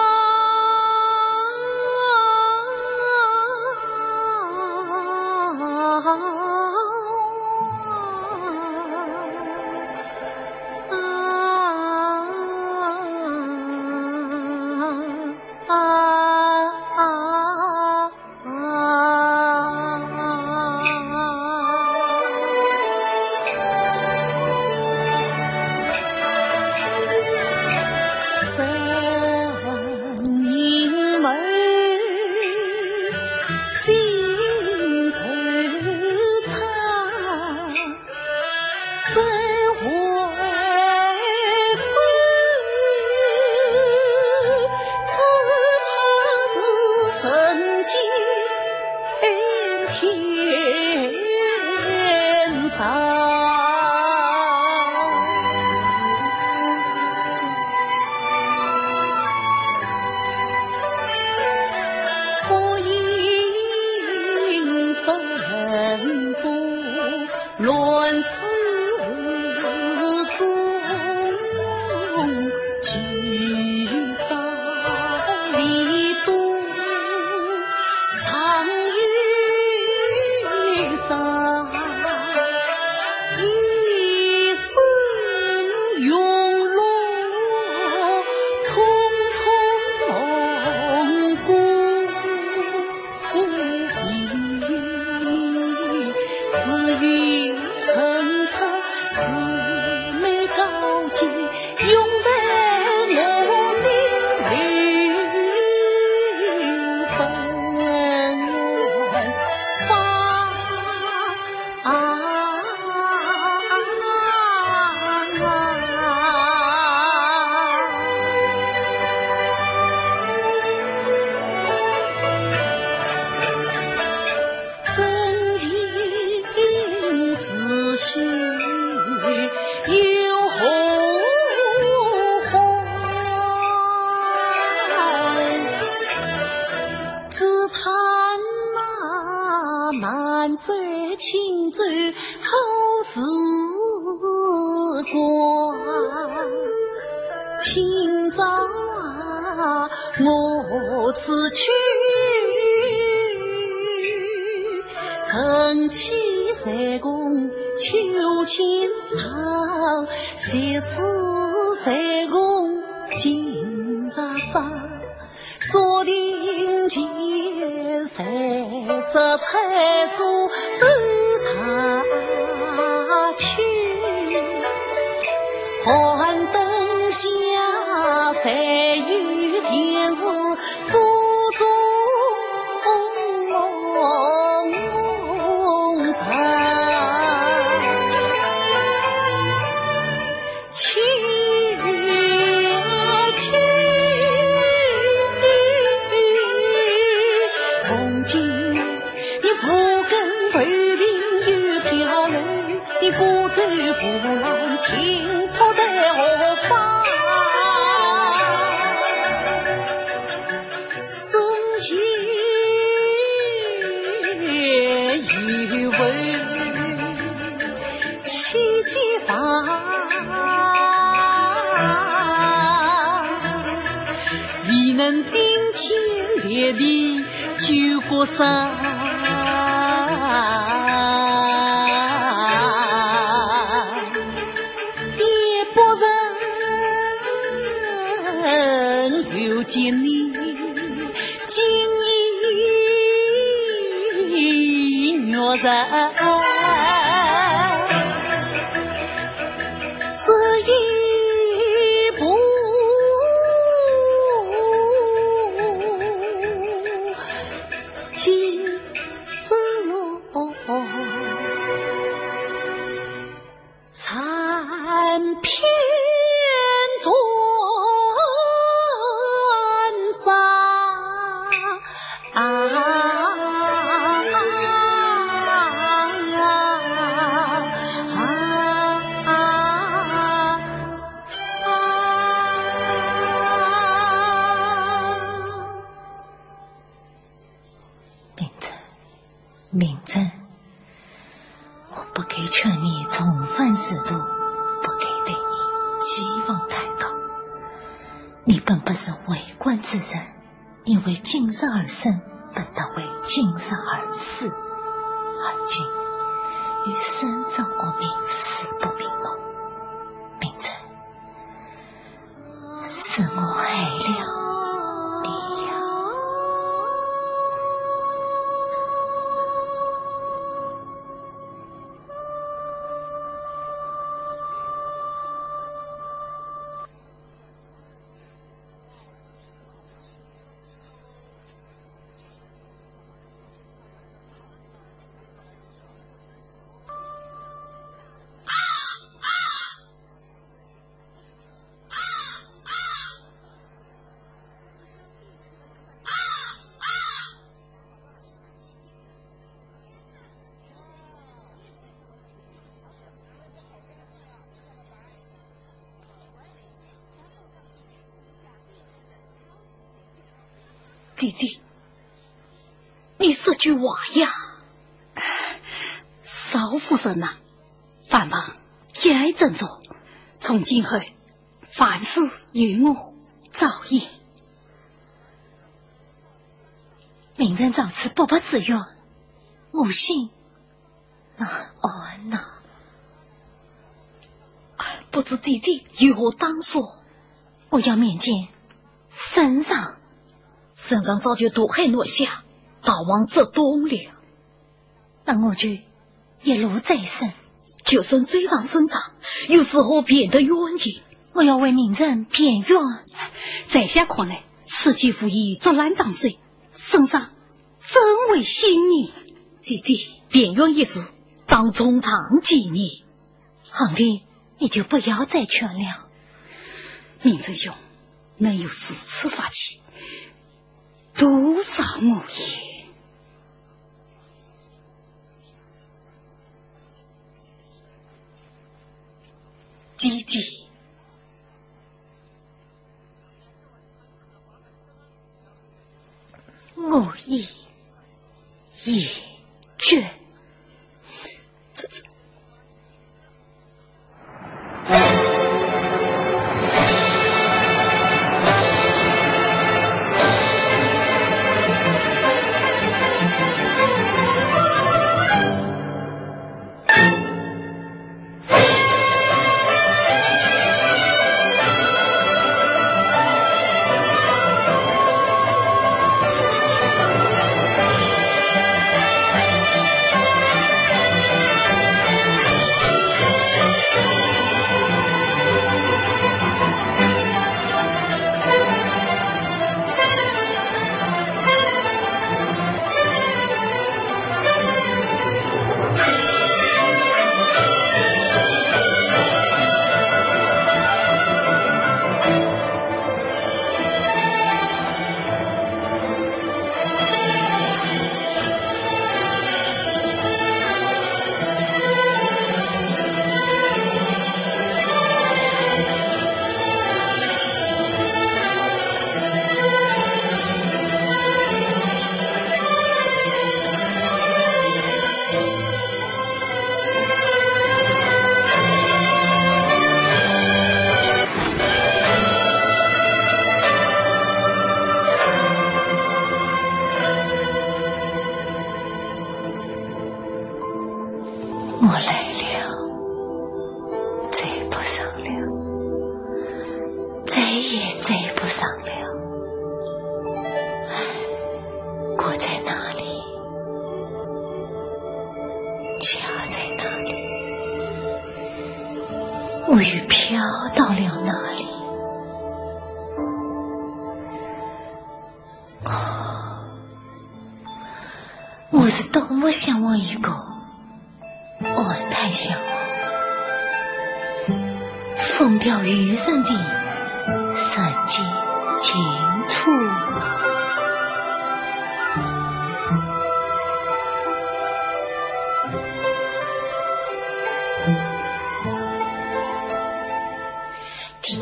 情不在何方，送去有问七七八，未能顶天立地 救国山，也不忍留恋你今夜月人。 这一步，今日落残篇断章。 啊，明珍，明珍， 我不该劝你重返仕途，不该对你寄望太高。你本不是为官之人，因为今日而生，本当为今日而死。而今，你生则恶名，死不瞑目。明珍， 是我害了你呀。 姐姐，你说句话呀。少夫人呐， 烦忙节哀斟酌，从今后凡事由我照应。明珍在此不必自怨，我心难安呐。不知姐姐有何打算？我要面见圣上。圣上早就渡海南下，逃往浙东了。 那我就一路追身。就算追上圣上，又如何辩得冤情？我要为明珍辩冤。在下看来，此计无异于竹篮打水，圣上怎会信你？姐姐，辩冤一事，当从长计议。皇帝，你就不要再劝了。明珍兄，能有如此法器，徒劳我也。 姐姐，我意已决。这，这，不上了。唉，挂在哪里？家在哪里？我又飘到了哪里？哦，我是多么向往一个 安泰乡，风调雨顺的山间净土。天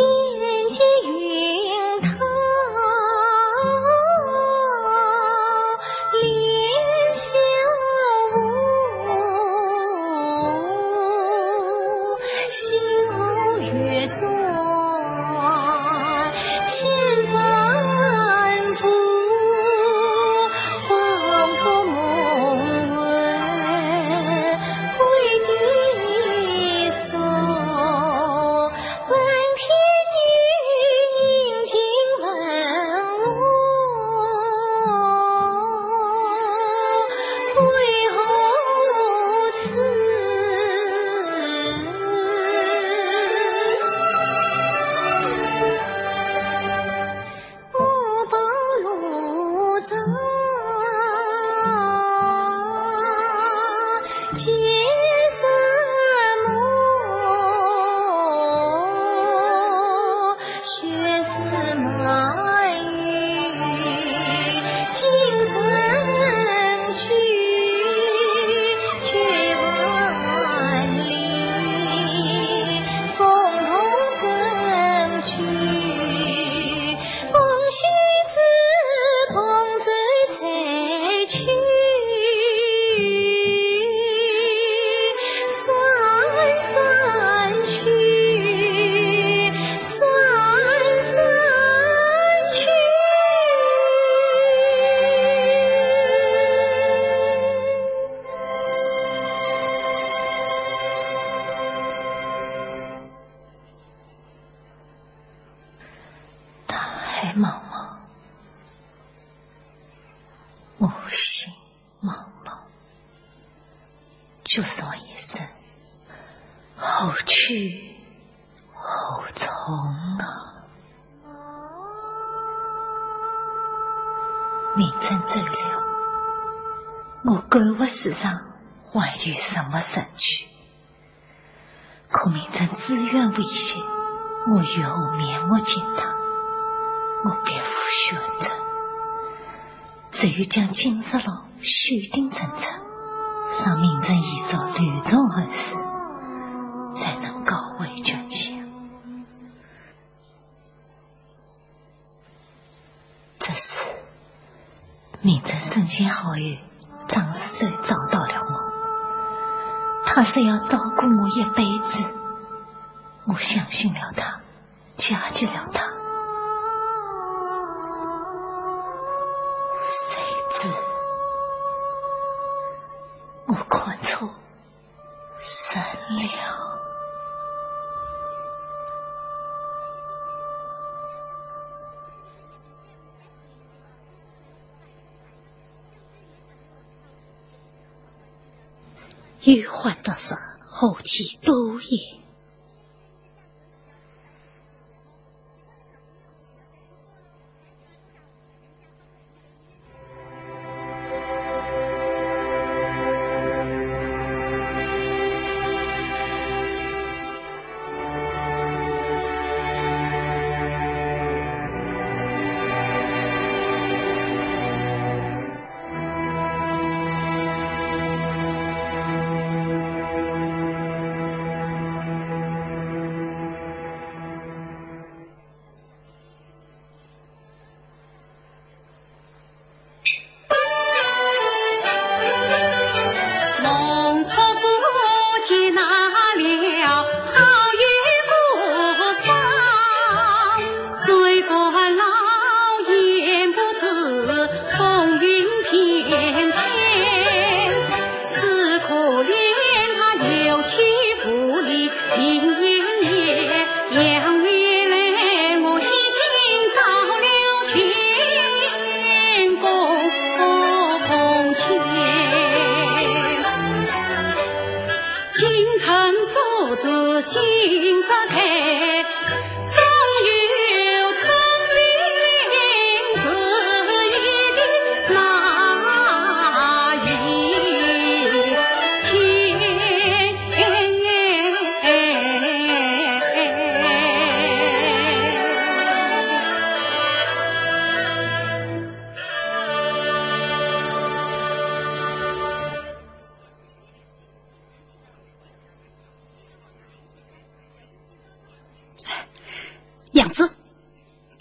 际云涛连霄雾，星河月中千帆步，风波梦回归的所。 问天女，你今问我，归何处？ 我把路障结山漠，血丝漫于金山居，九万里，风同舟去。 风雪之风舟吹去，山山去，山山去。 大海茫茫，我心茫茫，就说一声，何去何从啊？明晨走了，我赶赴世上还有什么生趣？ 可明晨只愿未歇，我有何面目见他？我别无选择，只有将金石楼修订整整，让明晨一早留住儿时，才能告慰君相。 这时，明晨圣贤好友张世周找到了我，他说要照顾我一辈子。我相信了他，嫁给了他。谁知我看错 人了。有欢得失，何其多也！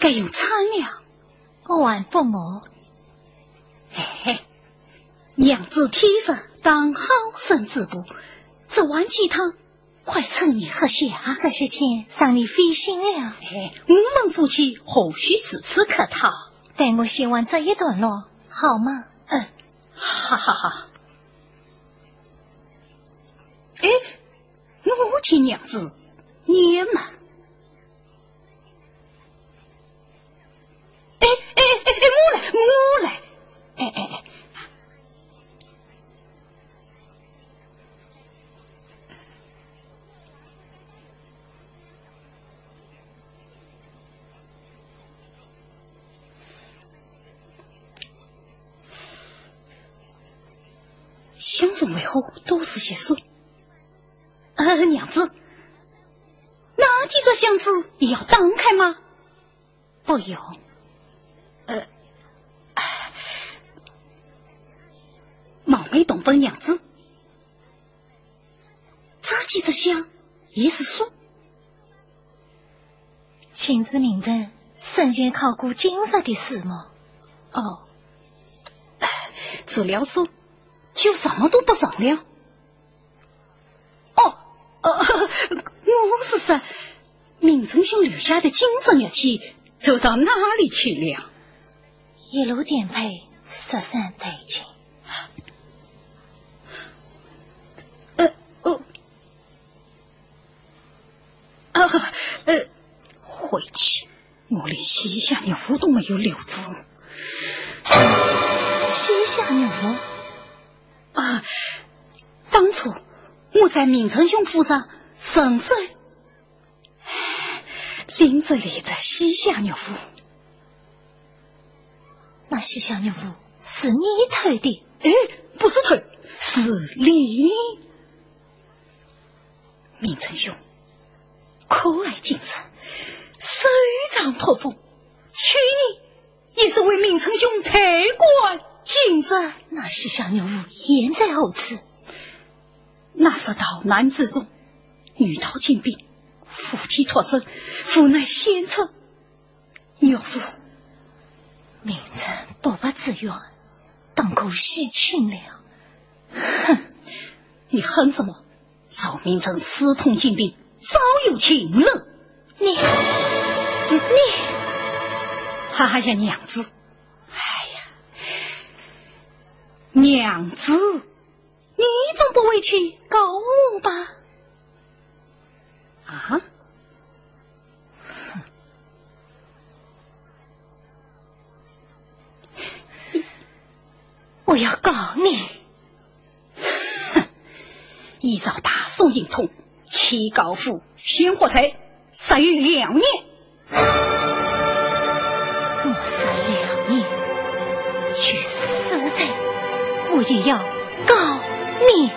哎呦，惨了！我还不饿。哎，娘子天生当好身之体，这碗鸡汤快趁热喝下。这些天让你费心了。哎，我们夫妻何须如此客套？待我写完这一段落，好吗？嗯，哈哈哈。哎，我替娘子念嘛。 哎，哎，哎，哎，我来，我来。哎，哎，哎。箱中为何多是血书？呃，娘子，那几只箱子也要打开吗？ 不用。呃，冒昧动问娘子，这几只箱也是书？竟是明成生前考过进士的书目。哦，除了书，就什么都不剩了。 哦，呃，我是说，明成兄留下的金色玉器都到哪里去了？一路颠沛，失散殆尽。呃，哦，啊，呃，晦气，我连西夏玉符都没有留住。西夏玉符？ 啊，当初我在明成兄府上顺手拎着一只西夏玉符。那西夏玉符是你偷的？哎，不是偷，是领。明成兄，酷爱京师，收藏颇丰，去年 也是为明成兄退官进士。那西夏玉符现在何处？那是逃难之中，遇到金兵，夫妻脱身，无奈献出玉符。明成不白之冤，当可洗清了。哼，你恨什么？ 赵明诚私通金兵，早有情人。你，你，哎呀，娘子，哎呀，娘子，你总不会去告我吧？啊？哼，我要告你。 哼，依照大宋刑通，欺告父，先活罪，十有两年。我是两年，就是死罪，我也要告你。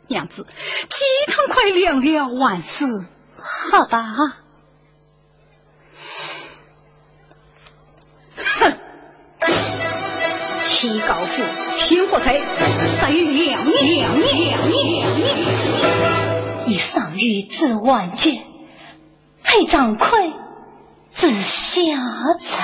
娘子，鸡汤快凉了，还是喝吧。 哼！欺告父，先活罪，十有两年，两年，两年，两年。以上谕旨完结，配张魁之下罪。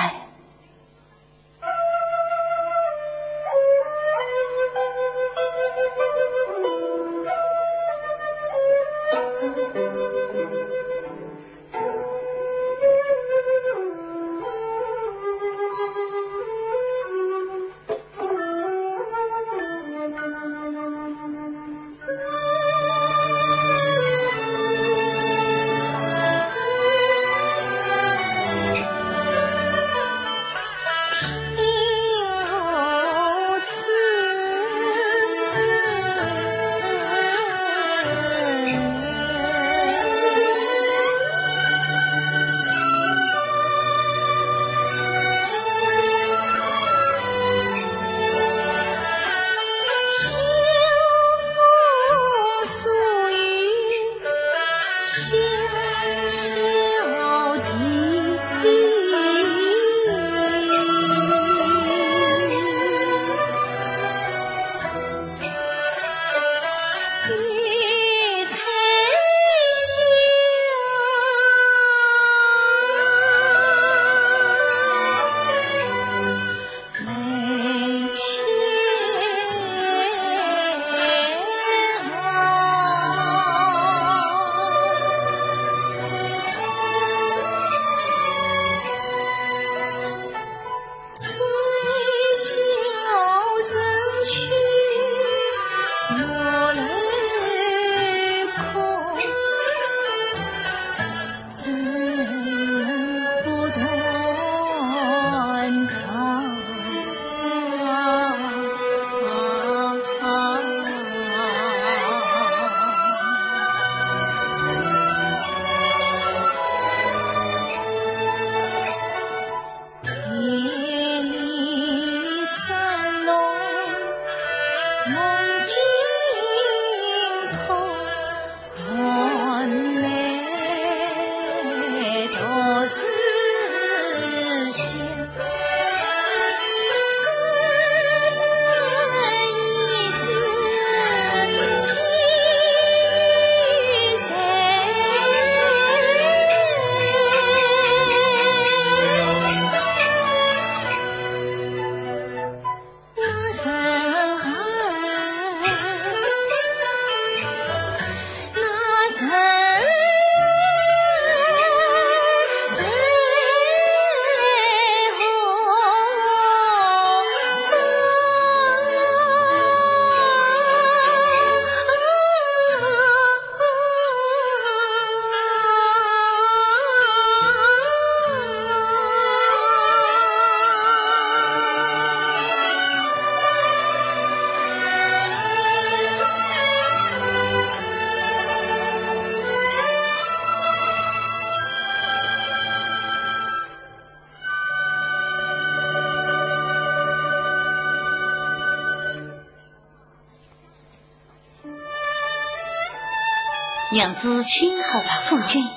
娘子请喝茶。夫君，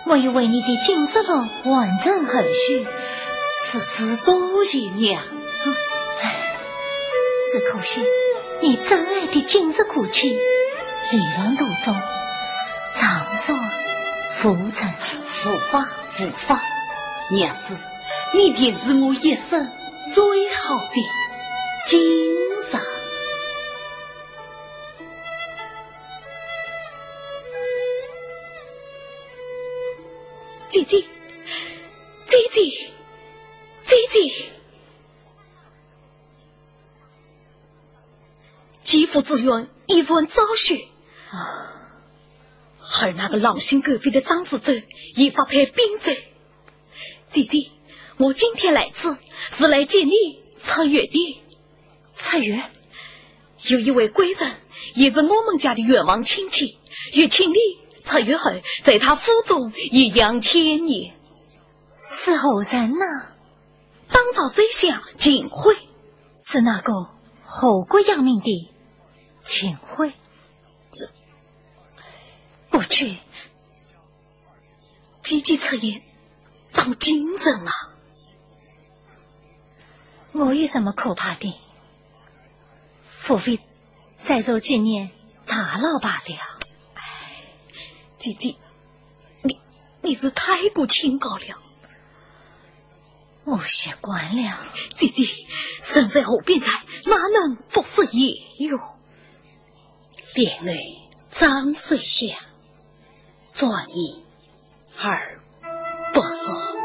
我已为你的金色龙完成后事，是，是多谢娘子。唉，只可惜你珍爱的金色古器，离乱途中，倘若无存。无妨，无妨。娘子，你便是我一生最好的金色。 姐姐，姐姐，姐姐！姐夫之冤已然昭雪，啊，而那个狼心狗肺的张世周已发配边疆。姐姐，我今天来此是来见你出阁的。 出阁？有一位贵人，也是我们家的远房亲戚，欲请你出阁后，在他府中颐养天年。是何人呢？当朝宰相秦桧。是那个祸国殃民的秦桧？这，不去。 姐姐出阁，当今人啊。我有什么可怕的？无非再受几年打扰罢了。唉，姐姐，你，你是太过清高了。我习惯了。姐姐，人在河边站，哪能不说也有？ 怜爱张水香，转念而不说。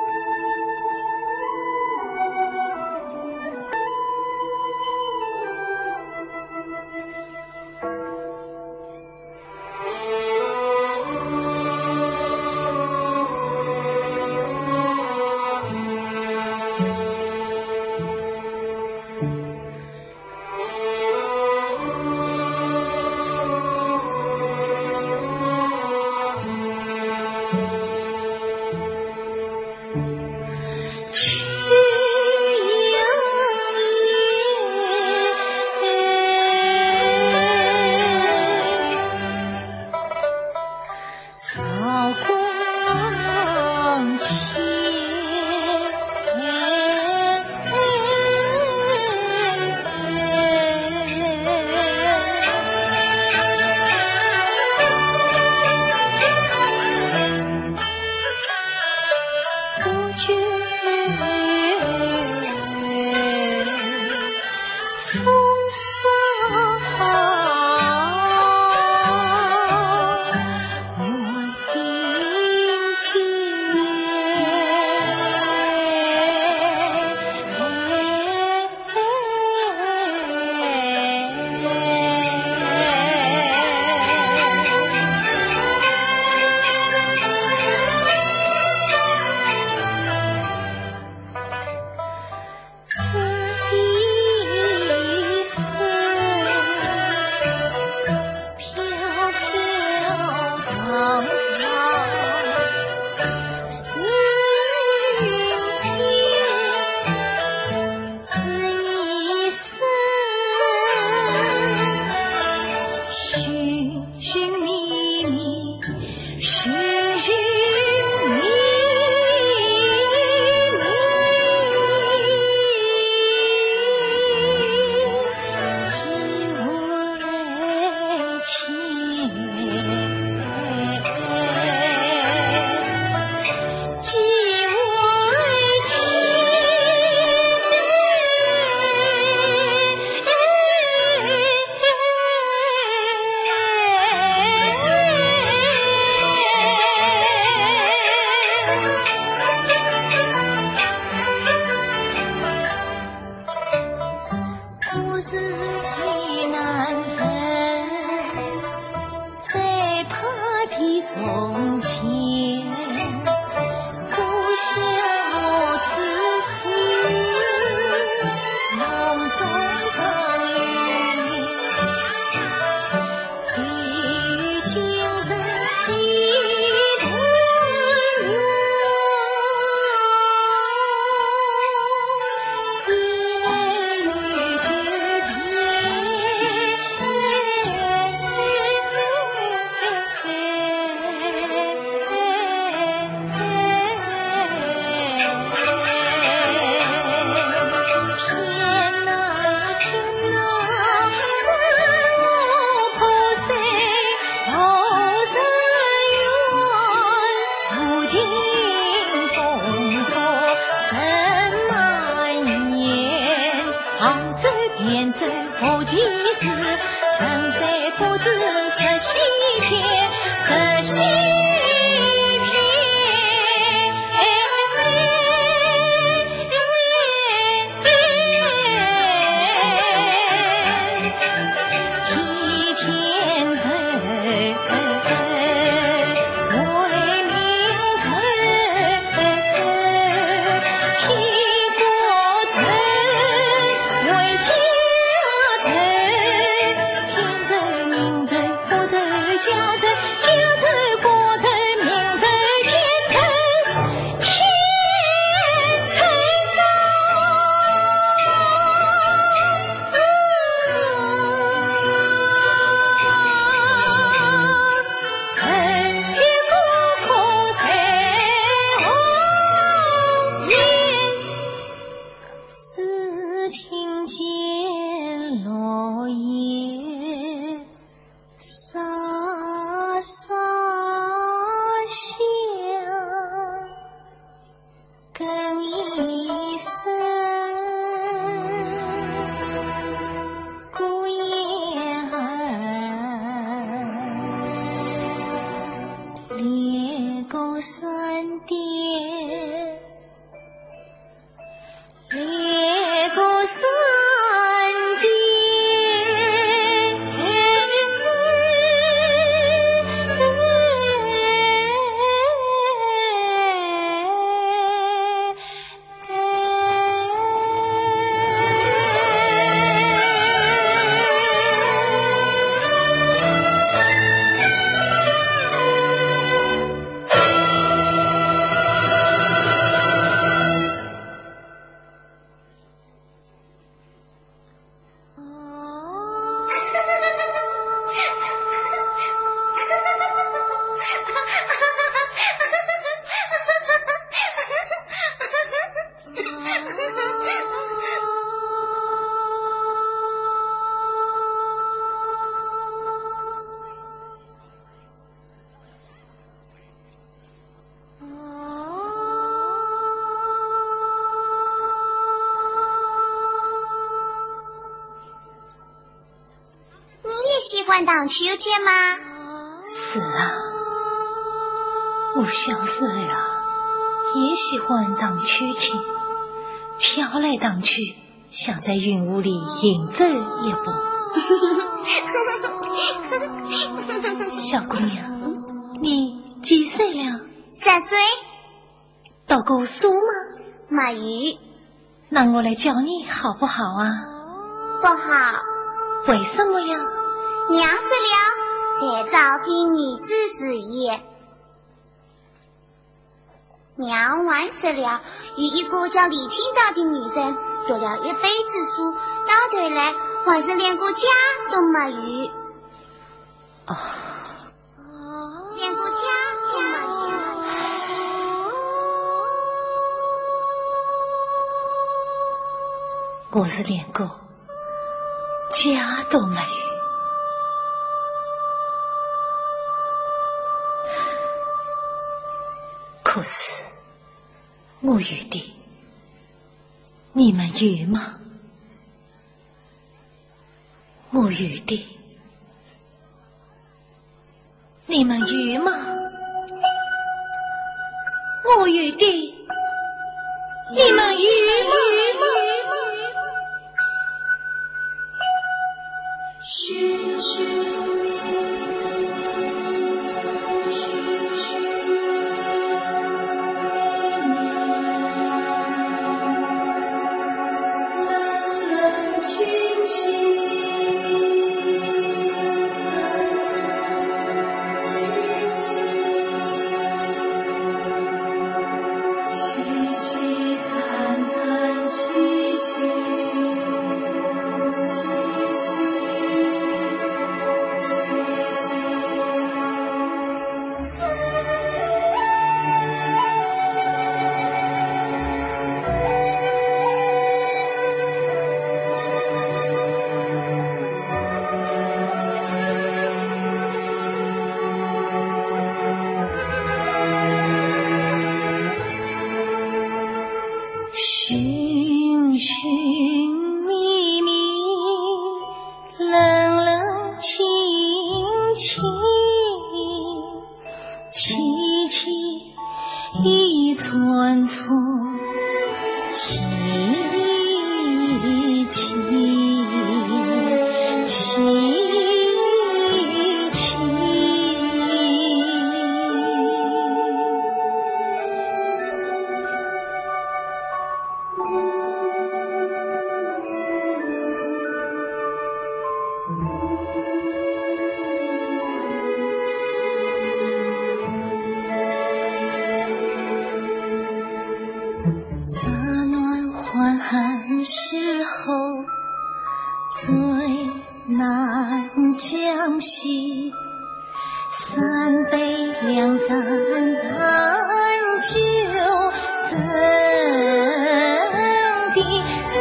金风波人满眼，杭州、汴州、无锡市，人才不知十溪天，十溪天。 只听见落叶沙沙响，更一声孤雁儿，恋过山顶。 你也喜欢荡秋千吗？是啊，我小时候啊，也喜欢荡秋千，飘来荡去，像在云雾里行走一般。小姑娘，你几岁了？三岁。读过书吗？没有。 那我来教你好不好啊？不好。为什么呀？娘说了，才造新女子事业。娘还说了，有一个叫李清照的女人，读了一辈子书，到头来还是连个家都没有。哦。 连个家都没有。我是连个家都没有。可是，我有的，你们有吗？ 我有的，你们有吗？我有的，你们有吗？一串串凄凄凄凄。 乍暖还寒时候，最难将息。三杯两盏淡酒，斟的斟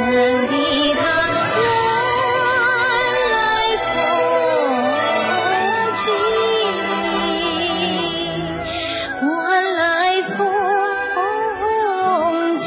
的他晚来风急。 晚来风急。